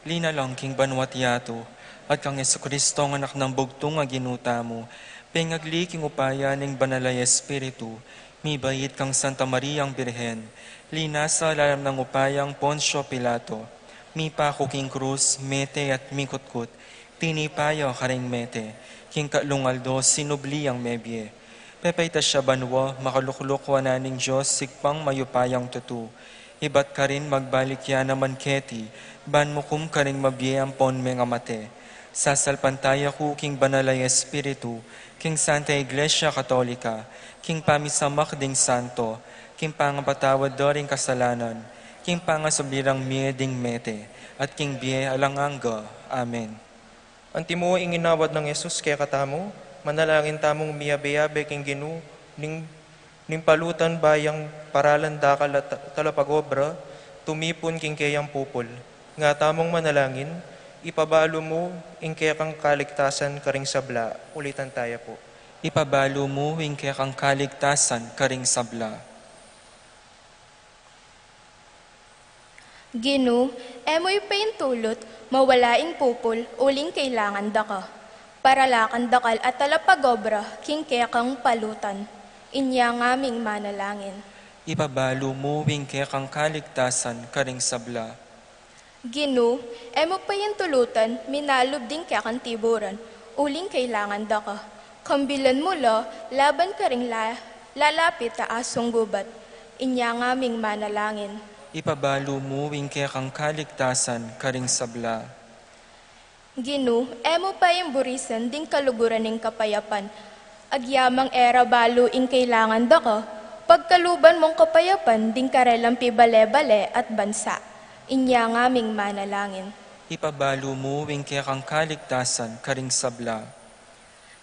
linalang king banua't yatu, at kang Jesucristo, a Anak nang bugtung a Ginu tamu, pengagli king upaya ning Banal a Espiritu, mibait kang Santa Mariang Birhen, linasa lalam nang upayang Poncio Pilato, mipaku king krus, mete at mikutkut, tinipa ya karing mete, king katlung aldo sinubli yang mebie. Pepaitas ya banua, makalukluk wanan ning Dios Ibpang mayupayang tutu. Ibat karin magbalik ya naman keti, ban mukum karing mabie ampon mengamate. Sasalpantaya ku king Banal a Espiritu, king Santa Iglesia Katolika, king pamisamak ding santo, king pangapatawad da ring kasalanan, king pangasubli rang mie ding mete, at king bie alang angga. Amen. Antimo ing inawad nang Jesus kekatamu, manalangin tamung miyabe-yabe king Ginu, ning, ning palutan ba yang paralan dakal at ta-, talapagobra, tumipun king keyang pupul. Nga tamung manalangin, ipabalu mu ing kekang kaligtasan karing sabla. Ulitan taya pu. Ipabalu mu ing kekang kaligtasan karing sabla. Ginu, e mu ipaintulut, mawala ing pupul, uling kailangan da ka. Paralakan dakal a talapagobra, king kekang palutan. Inya ngaming manalangin. Ipabalu mu ing kekang kaligtasan karing sabla. Ginu, e mu paintulutan, minalub ding kekang tiburan, uling kailangan da ka. Kambilan mu la, laban karing la-, lalapit a asung gubat. Inya ngaming manalangin. Ipabalu mu ing kekang kaligtasan karing sabla. Ginu, e mu paimburisan ding kaluguran ning kapayapan. Agyamang e ra balu ing kailangan da ka, pagkaluban mung kapayapan ding karelang pibale-bale at bansa. Inya ngaming manalangin. Ipabalu mu ing kekang kaligtasan karing sabla.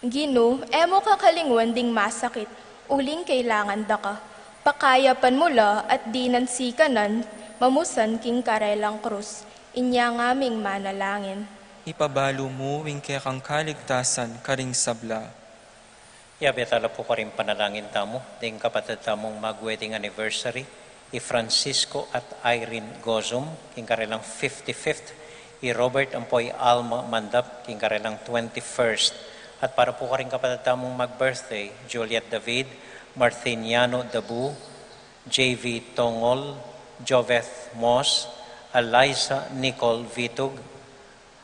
Ginu, e mu kakalingwan ding masakit, uling kailangan da ka. Pakayapan mu la at dinan sikanan, mamusan king karelang krus. Inya ngaming manalangin. Ipabalu mu ing kekang kaligtasan karing sabla. Yabe tala pu karing panalangin tamu, ding kapatad tamung mag-wedding anniversary, i Francisco at Irene Gozum, king karelang fifty-fifth, i Robert ampo i Alma Mandap, king karelang twenty-first, at para pu karing kapatad tamung mag-birthday, Juliet David, Martiniano Dabu, J V Tongol, Joveth Moss, Eliza Nicole Vitug,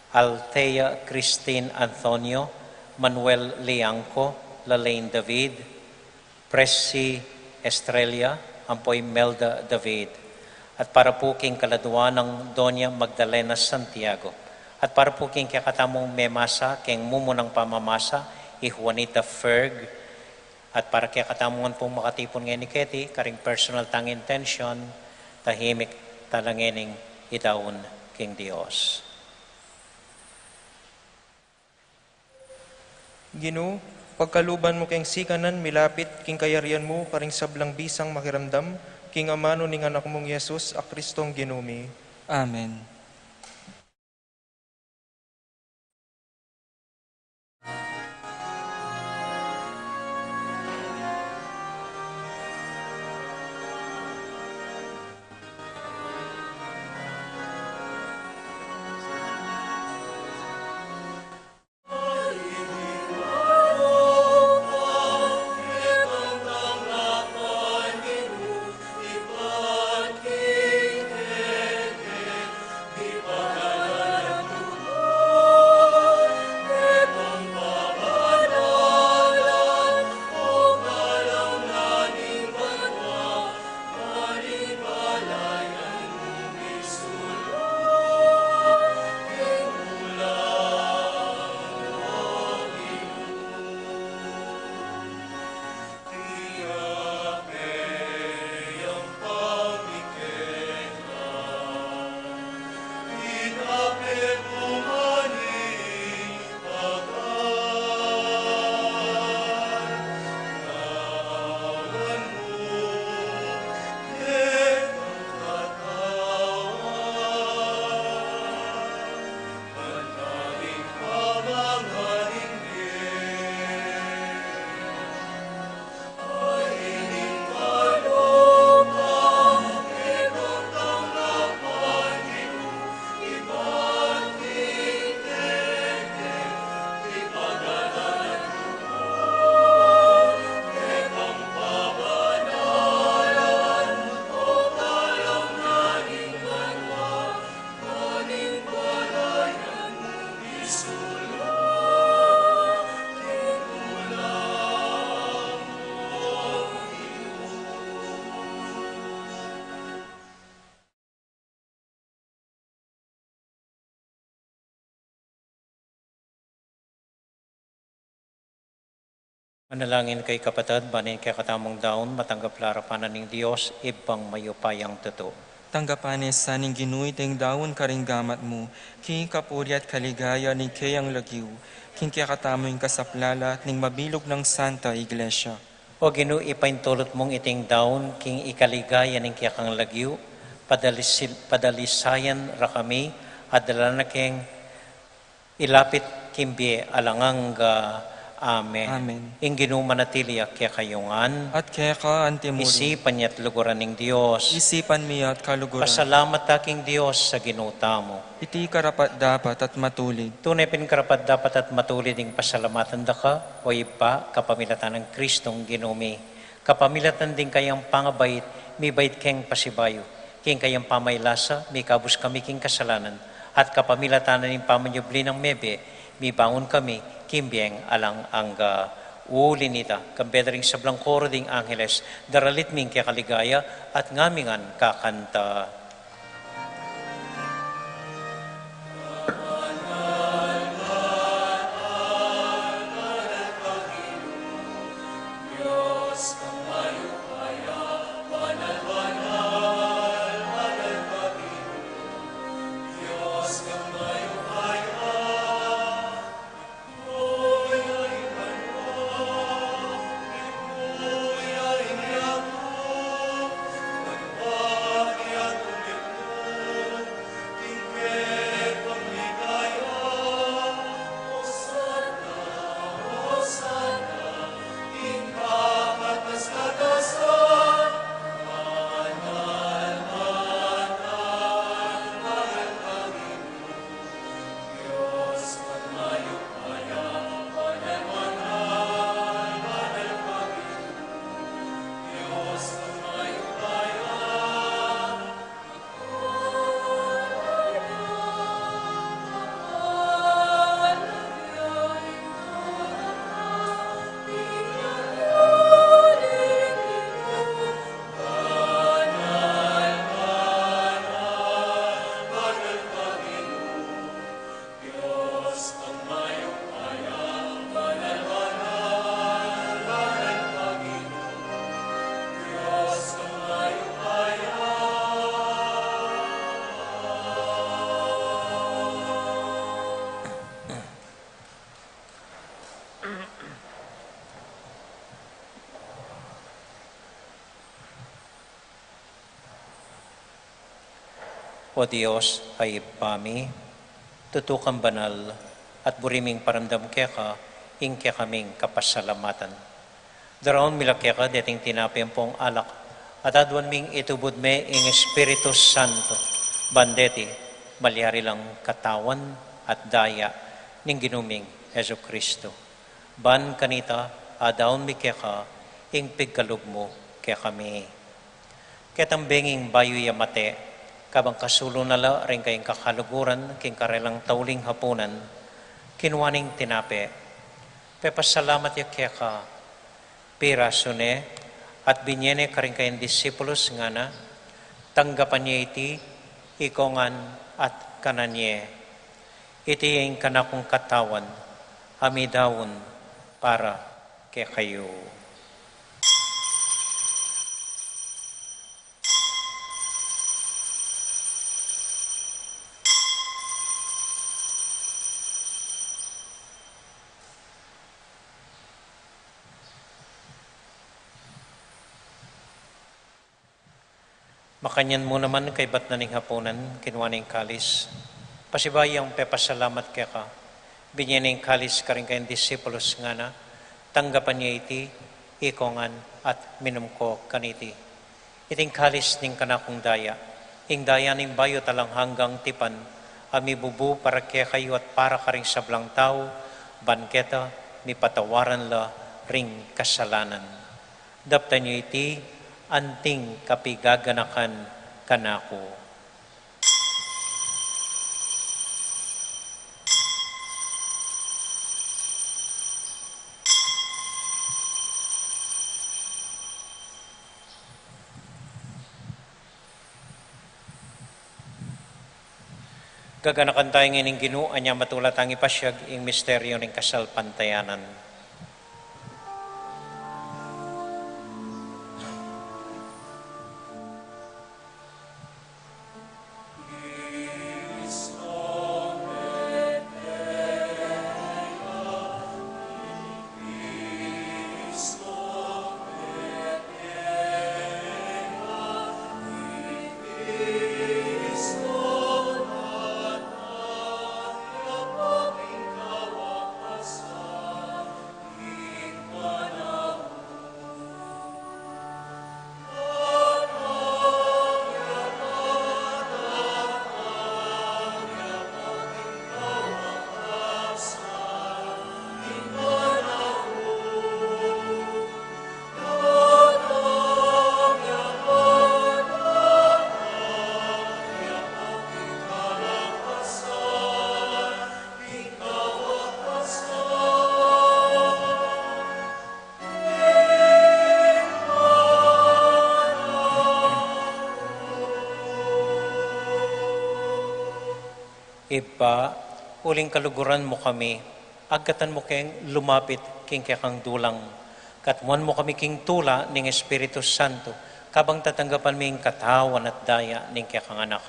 Althea Christine Antonio, Manuel Liangco, Lalaine David, Presi Estrella, ampo i Melda David. At para pu king kaladua nang Doña Magdalena Santiago. At para pu king kekatamung memasa king mumunang pamamasa, i Juanita Ferg. At para kekatamu ngan pung makatipun ngeni keti, karing personal tang intensyon, tahimik tala ngening idaun king Dios. Ginu, pagkaluban mu keng sikanan milapit king kayarian mu karing sablang bisang makiramdam, king amanu ning Anak mung Jesus a Kristong Ginu mi. Amen. Manalangin kayu kapatad, ban ing kekatamung daun matanggap la arapan na ning Dios, Ibpang mayupayang tutu. Tanggapan na sa ning Ginu iting daun karing gamat mu, king kapurian at kaligayan ning keyang lagyu, king kekatamung kasaplalan at ning mabilug nang Santa Iglesia. O Ginu, ipaintulut mung iting daun king ikaligayan ning kekang lagyu, padalisil-, padalisayan ra kami, at dala na keng ilapit king bie alang angga. Amen. Amen. Ing Ginu manatili ya kekayu ngan. At keka anti mu rin. Isipan ya at luguran ning Dios. Isipan mi ya at kaluguran. Pasalamat ta king Dios a Ginu tamu. Iti karapat-dapat at matulid. Tune pin karapat-dapat at matulid ing pasalamatan da ka, O Ibpa, kapamilatan nang Kristong Ginu mi. Kapamilatan ding kayang pangabait, mibait keng pasibayu, king kayang pamailasa, mikabus kami king kasalanan, at kapamilatan ning pamanyubli nang mebie, mibangun kami king bieng alang angga. Uli nita, kambe da ring sablang koro ding angeles, daralit mi ing kekaligaya, at ngami ngan kakanta. O Dios a Ibpa mi, tutu kang banal, at buri ming paramdam keka ing kekaming kapasalamatan. Daraun mi la keka deting tinape ampong alak, at aduan ming itubud me ing Espiritu Santo, ban deti malyari lang katawan at daya ning Ginu ming Jesucristo. Ban kanita, adaun mi keka ing pigkalub mu kekami. Ketang benging bayu ya mate, kabang kasulu na la ring kayang kakaluguran king karelang tauling hapunan, kinua neng tinape, pepasalamat ya keka, pirasu ne, at binye ne karing kayang disipulus, ngana, tanggapan ye iti, ikongan at kanan ye. Iti ing kanakung katawan, a midaun para kekayu. Makanyan mu naman kaybat na ning hapunan, kinua ne ing kalis. Pasibayu yang pepasalamat keka, binye ne ing kalis karing kayang disipulus, ngana, tanggapan ye iti, ikongan at minum ko kaniti. Iti ing kalis ning kanakung daya, ing daya ning bayu at alang anggang tipan, a mibubu para kekayu at para karing sablang tau, ban keta mipatawaran la ring kasalanan. Daptan yu iti, anting kapigaganakan kanaku. Gaganakan taya ing Ginu, anya matula tang ipasiag ing misteryu ning kasalpantayanan. Ibpa, uling kaluguran mu kami, agkatan mu keng lumapit king kekang dulang. Katmuan mu kami king tula ning Espiritu Santo, kabang tatanggapan mi ing katawan at daya ning kekang Anak.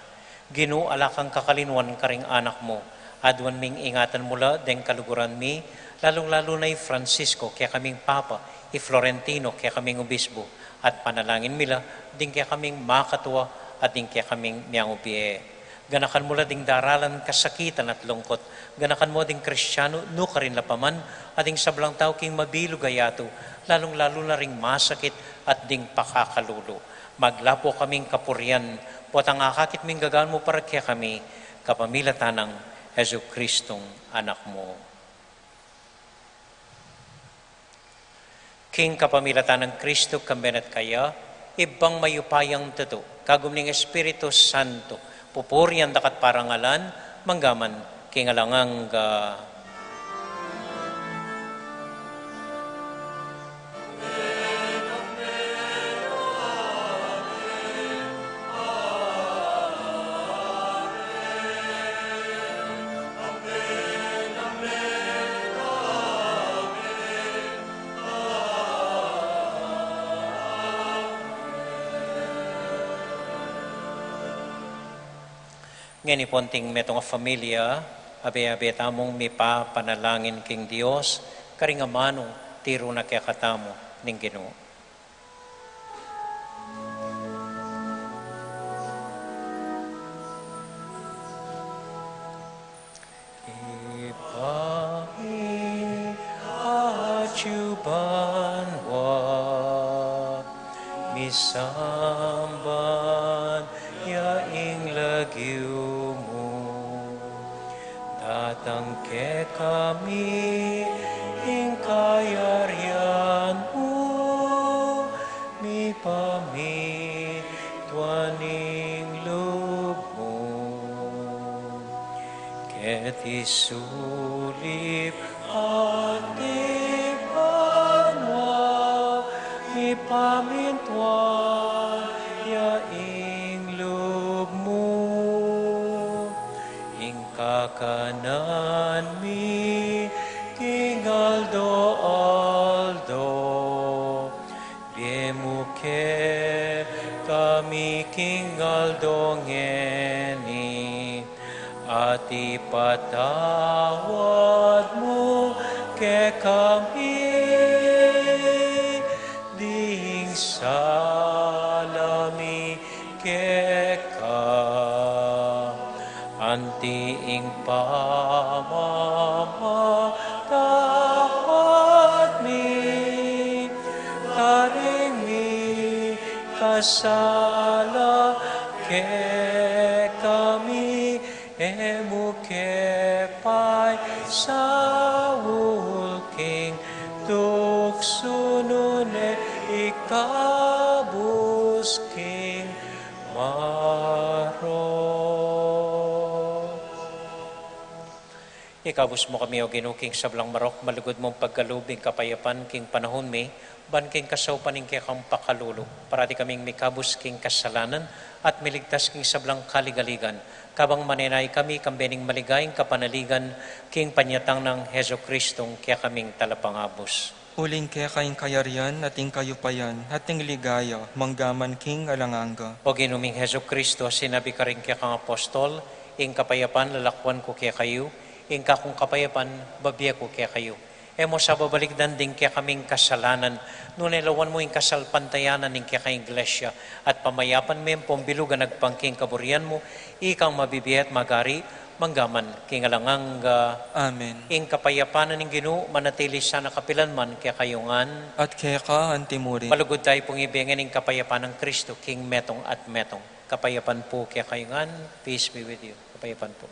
Ginu, ala kang kakalinuan karing anak mu. Aduan ming ingatan mu la deng kaluguran mi, lalung-lalu na i Francisco, kekaming Papa, i Florentino, kekaming Obispo, at panalangin mi la ding kekaming makatua at ding kekaming miyang ubie. Ganakan mu la ding daralan kasakitan at lungkut. Ganakan mu ding Kristiano nukarin la pa man, at ding sablang tau king mabilug a yatu, lalung-lalu na ring masakit at ding pakakalulu. Maglapo kaming kapurian, potang akakit ming gagawan mu para kekami, kapamilatan nang Jesucristong Anak mu. King kapamilatan nang Kristo, kambe na at kaya, Ibpang mayupayang tutu, kagum ning Espiritu Santo, pupurian da ka at parangalan, manggaman king alang angga. Ngeni pu, anting metung a familia, abe-abe tamung mipapanalangin king Dios, karing amanu tiru na kekatamu ning Ginu. Ibpa mi, atyu ka banua, misamban ya ing lagyu mu. Datang kekami ing kayarian mu, mipamintuan ing lub mu. Keti sulip anti banua, mipamintuan ya ing lub mu. Ing kakanan mi king aldo-aldo, ibie mu kekami king aldo ngeni, at ipatawad mu kekami ding sala mi keka, anti ing pamamatawad mi karing mikasala kekami, e mu ke paisaul king tuksu, nune ikabus king marok. Ikabus mu kami, O Ginu, king sablang marok, malugud mung pagkalub ing kapayapan king panahun mi, ban king kasaupan ning kekang pakalulu, parati kaming mikabus king kasalanan at miligtas king sablang kaligaligan, kabang manenaya kami kambe ning maligayang kapanaligan king panyatang nang Jesucristong kekaming Talapangabus. Uling keka ing kayarian, at ing kayupayan, at ing ligaya, manggaman king alang angga. O Ginu ming Jesucristo, sinabi karing kekang apostol, ing kapayapan lalakwan ku kekayu, ing kakung kapayapan babie ku kekayu. E mu sa babalikdan ding kekaming kasalanan, nune lawan mu ing kasalpantayanan ning kekang Iglesia, at pamayapan me ampong bilug a agpang king kaburian mu, ikang mabibie at magari, manggaman king alang angga. Amen. Ing kapayapan ning Ginu manatili sana kapilanman kekayu ngan. At keka anti murin. Malugud tayu pung ibie ngan ing kapayapan nang Kristo king metung at metung. Kapayapan pu kekayu ngan. Peace be with you. Kapayapan pu.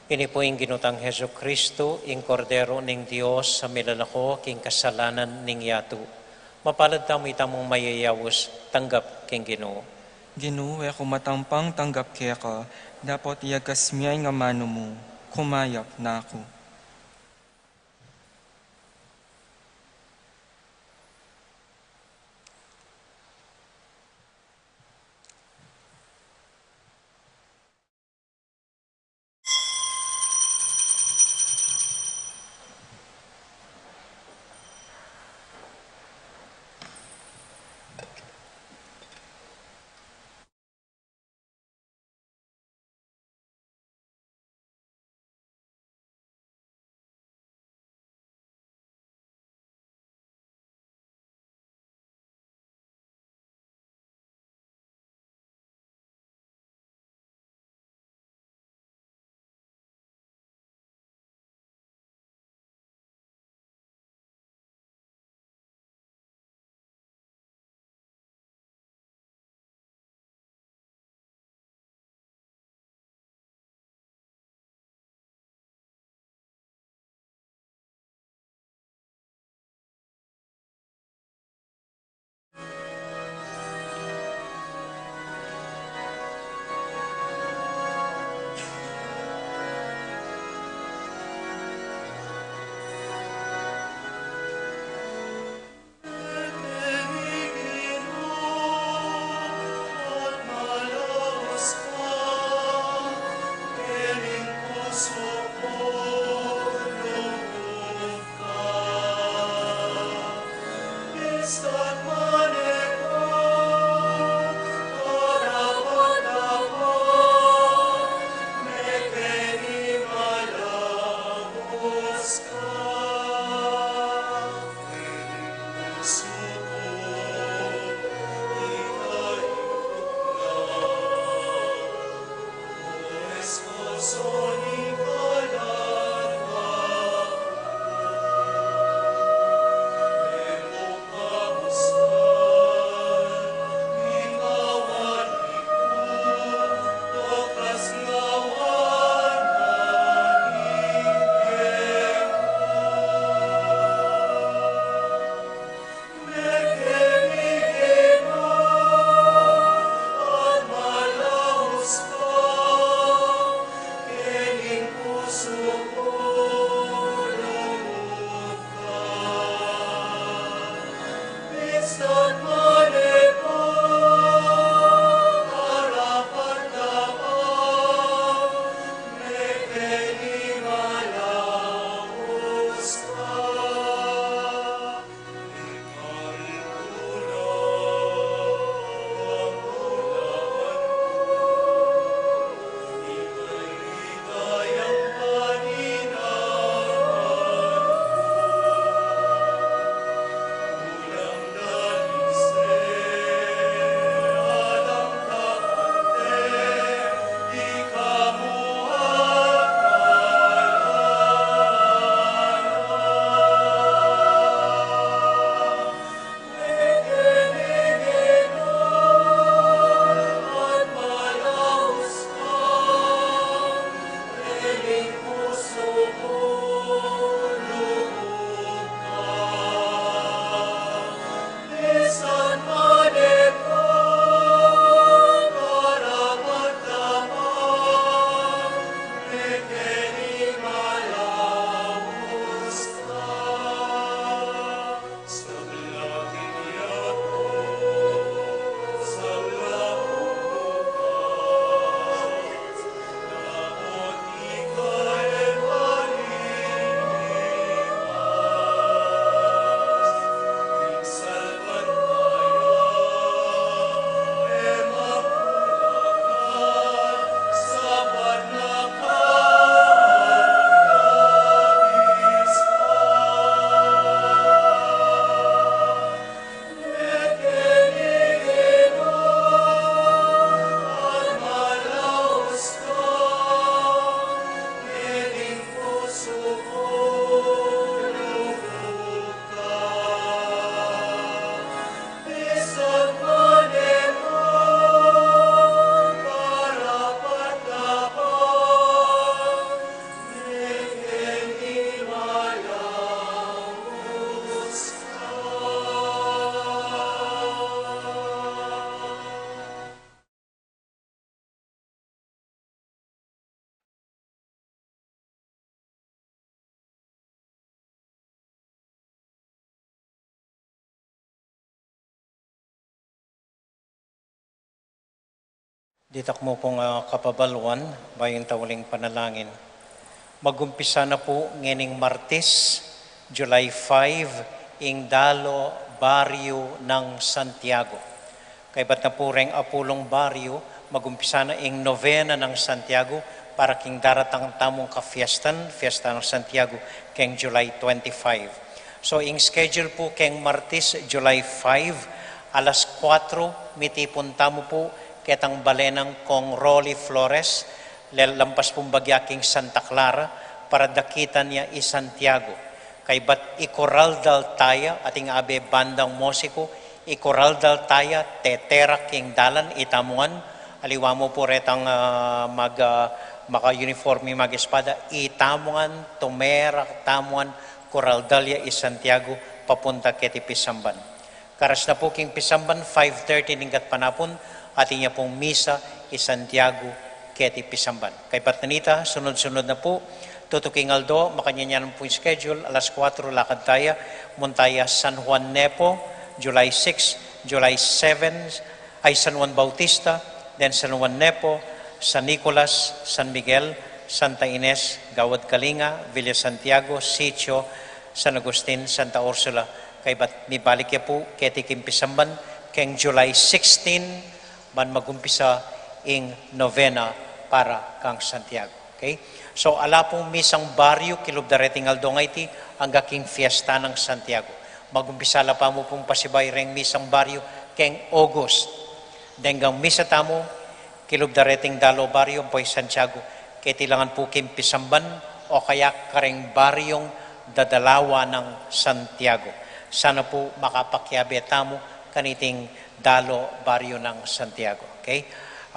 Ini pu ing Ginu tang Jesucristo, ing Kordero ning Dios, a milalako king kasalanan ning yatu. Mapalad tamu itamung mayayaus tanggap king Ginu. Ginu, e ku matampang tanggap keka, dapot iyagas mu ya ing amanu mu, kumayap na ku. Ditak mu pung, ah, kababaluan, bayu ing tauling panalangin. Magumpisa na pu ngening Martis, July five, ing dalo baryu nang Santiago. Kaybat na pu reng apulung baryu, magumpisa na ing novena nang Santiago para king daratang tamung kafiestan, fiesta nang Santiago, keng July twenty-five. So, ing schedule pu keng Martis, July five, alas kuatro, mitipun tamu pu ketang bale nang Kong Rolly Flores, le-, lampas pung bagya king Santa Clara, para dakitan ya i Santiago. Kaybat ikoraldal taya, ating abe bandang musiku, ikoraldal taya, teterak king dalan, itamu ngan, aliwa mu pu retang, ah, mag, ah, maka-uniforme, mag-espada, itamu ngan, tumerak, tamu ngan, koraldal ya i Santiago, papunta keti pisamban. Karas na pu king pisamban, five thirty ning gatpanapun, atin ya pung misa i Santiago keti pisamban. Kaybat na nita, sunod-sunod na pu, tutuking aldo, makanyan ya naman pung schedule, alas kuatro lakad taya, munta ya San Juan Nepo, July six, July seven, ay San Juan Bautista, then San Juan Nepo, San Nicolas, San Miguel, Santa Ines, Gawad Kalinga, Villa Santiago, Sitio, San Agustin, Santa Ursula, kaybat mibalik ya pu keti king pisamban keng July sixteen, ban magumpisa ing novena para kang Santiago. Okay? So, ala pung misang baryu kilub da reting aldo a iti angga king fiesta nang Santiago. Magumpisa la pa mu pung pasibayu reng misang baryu keng August. Denggang misa tamu, kilub da reting dalo baryu ampo i Santiago, keti la ngan pu king pisamban, o kaya kareng baryung dadalawa nang Santiago. Sana pu makapakiabe tamu kaniting dalo baryu nang Santiago. Okay?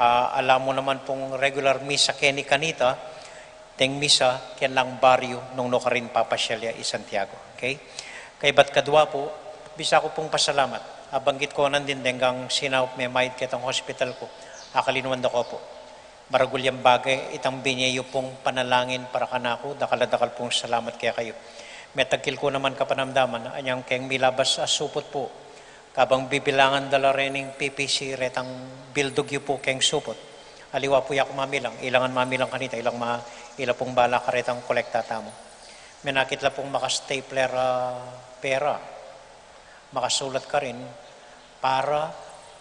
Ah, ala mu naman pung regular misa keni kanita, deng misa ken lang baryu nung nukarin papasyal ya i Santiago. Okay? Kaybat kadwa pu, bisa ku pung pasalamat. Abanggit ku nandin denggang sinaup me maid ketang hospital ku. Akalinuan da ko pu. Maragul yang bage itang binye yu pung panalangin para kanaku, dakal a dakal pung salamat kekayu. Metagkil ku naman kapanamdaman, anyang keng milabas a suput pu. Kabang bibilangan da la rening P P C retang bildug yu pu keng suput. Aliwa pu ya ku mamilang, ila ngan mamilang kanita, ilang ma-, ila pung bala karetang kolekta tamu. Menakit la pung maka-stapler a pera, makasulat karin, para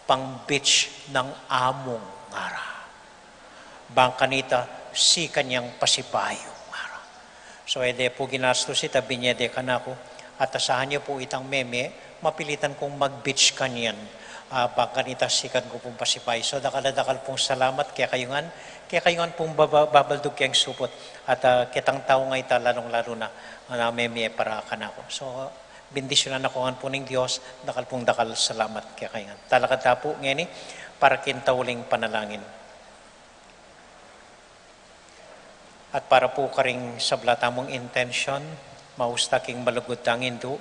pang-beach nang amung ngara. Bang kanita, sikan yang pasibayu, ngara. So, e de pu ginastus ita, binye de kanaku, at asahan yu pu itang meme, mapilitan kung mag-beach kanyan. Ah, bang kanita, sikan ku pung pasibayu. So, dakal a dakal pung salamat kekayu ngan, kekayu ngan pung baba-, babaldug keng suput, at, ah, ketang tau nga ita, lalung-lalu na, na meme para kanaku. So, bendisyunan na ko ngan pu ning Dios, dakal pung dakal salamat kekayu ngan. Talakad ta pu ngeni, para king tauling panalangin. At para pu karing sabla tamung intensyon, maus ta king malugud tang Indu,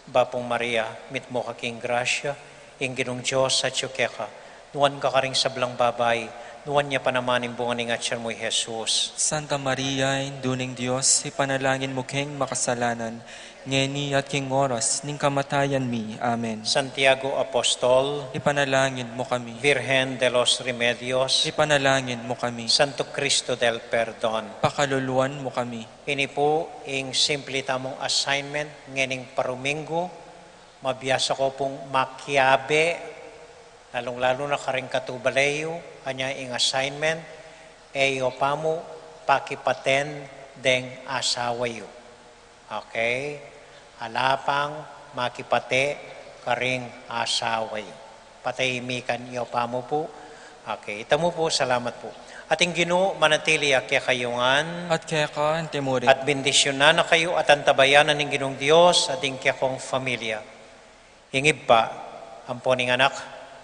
Bapung Maria, mitmu ka king grasya, ing Ginung Dios atyu keka, nuan ka karing sablang babai, nuan ya pa naman ing bunga ning atyan mu, i Jesus. Santa Maria, Indu ning Dios, ipanalangin mu keng makasalanan, ngeni at king oras ning kamatayan mi. Amen. Santiago Apostol, ipanalangin mu kami. Virgen de los Remedios, ipanalangin mu kami. Santo Cristo del Perdon, pakaluluan mu kami. Ini pu ing simple tamung assignment ngening paruminggu, mabiasa ko pung makiabe, lalung-lalu na karing katubale yu, anya ing assignment, e yu pa mu pakipaten deng asawa yu. Okay? Ala pang makipate karing asawa yu. Patahimikan yu pa mu pu. Okay, ita mu pu, salamat pu. At ing Ginu manatili ya kekayu ngan. At keka anti mu rin. At bendisyunan na kayu at antabayanan ning Ginung Dios at ing kekong familia. Ing Ibpa, ampo ning Anak,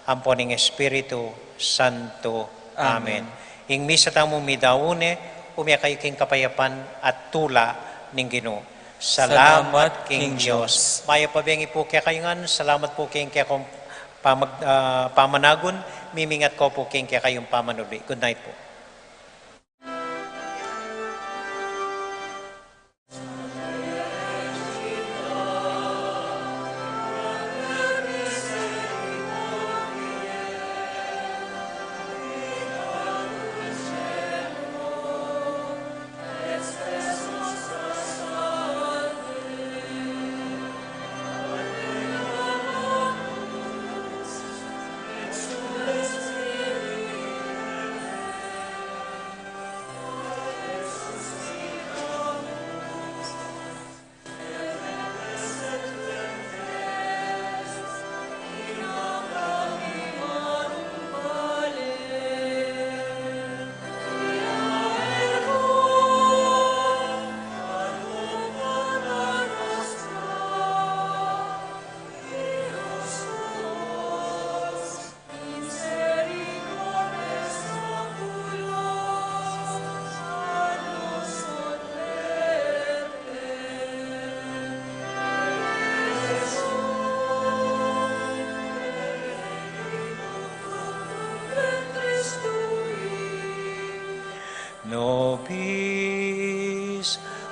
ampo ning Espiritu Santo. Amen. Amen. Ing misa tamu midaun ne, ume kayu king kapayapan at tula ning Ginu. Salamat king Dios. Mayap a bengi pu kekayu ngan, salamat pu king kekong pamag-, ah, pamanagun, mimingat ko pu king kekayung pamanuli. Good night pu.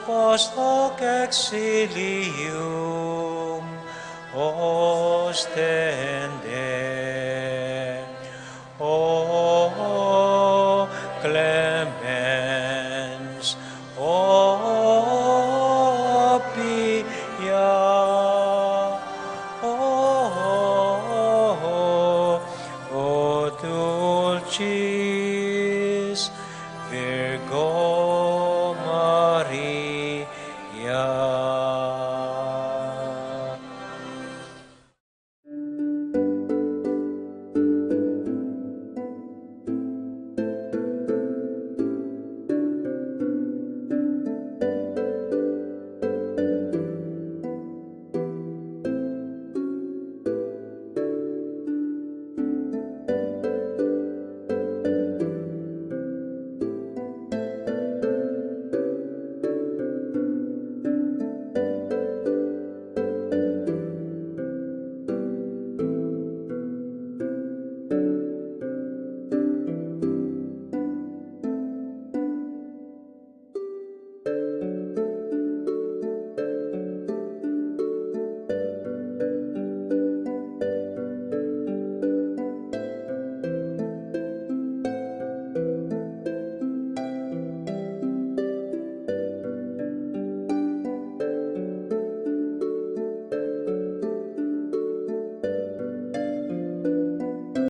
Post hoc exilium ostende. O clemens, o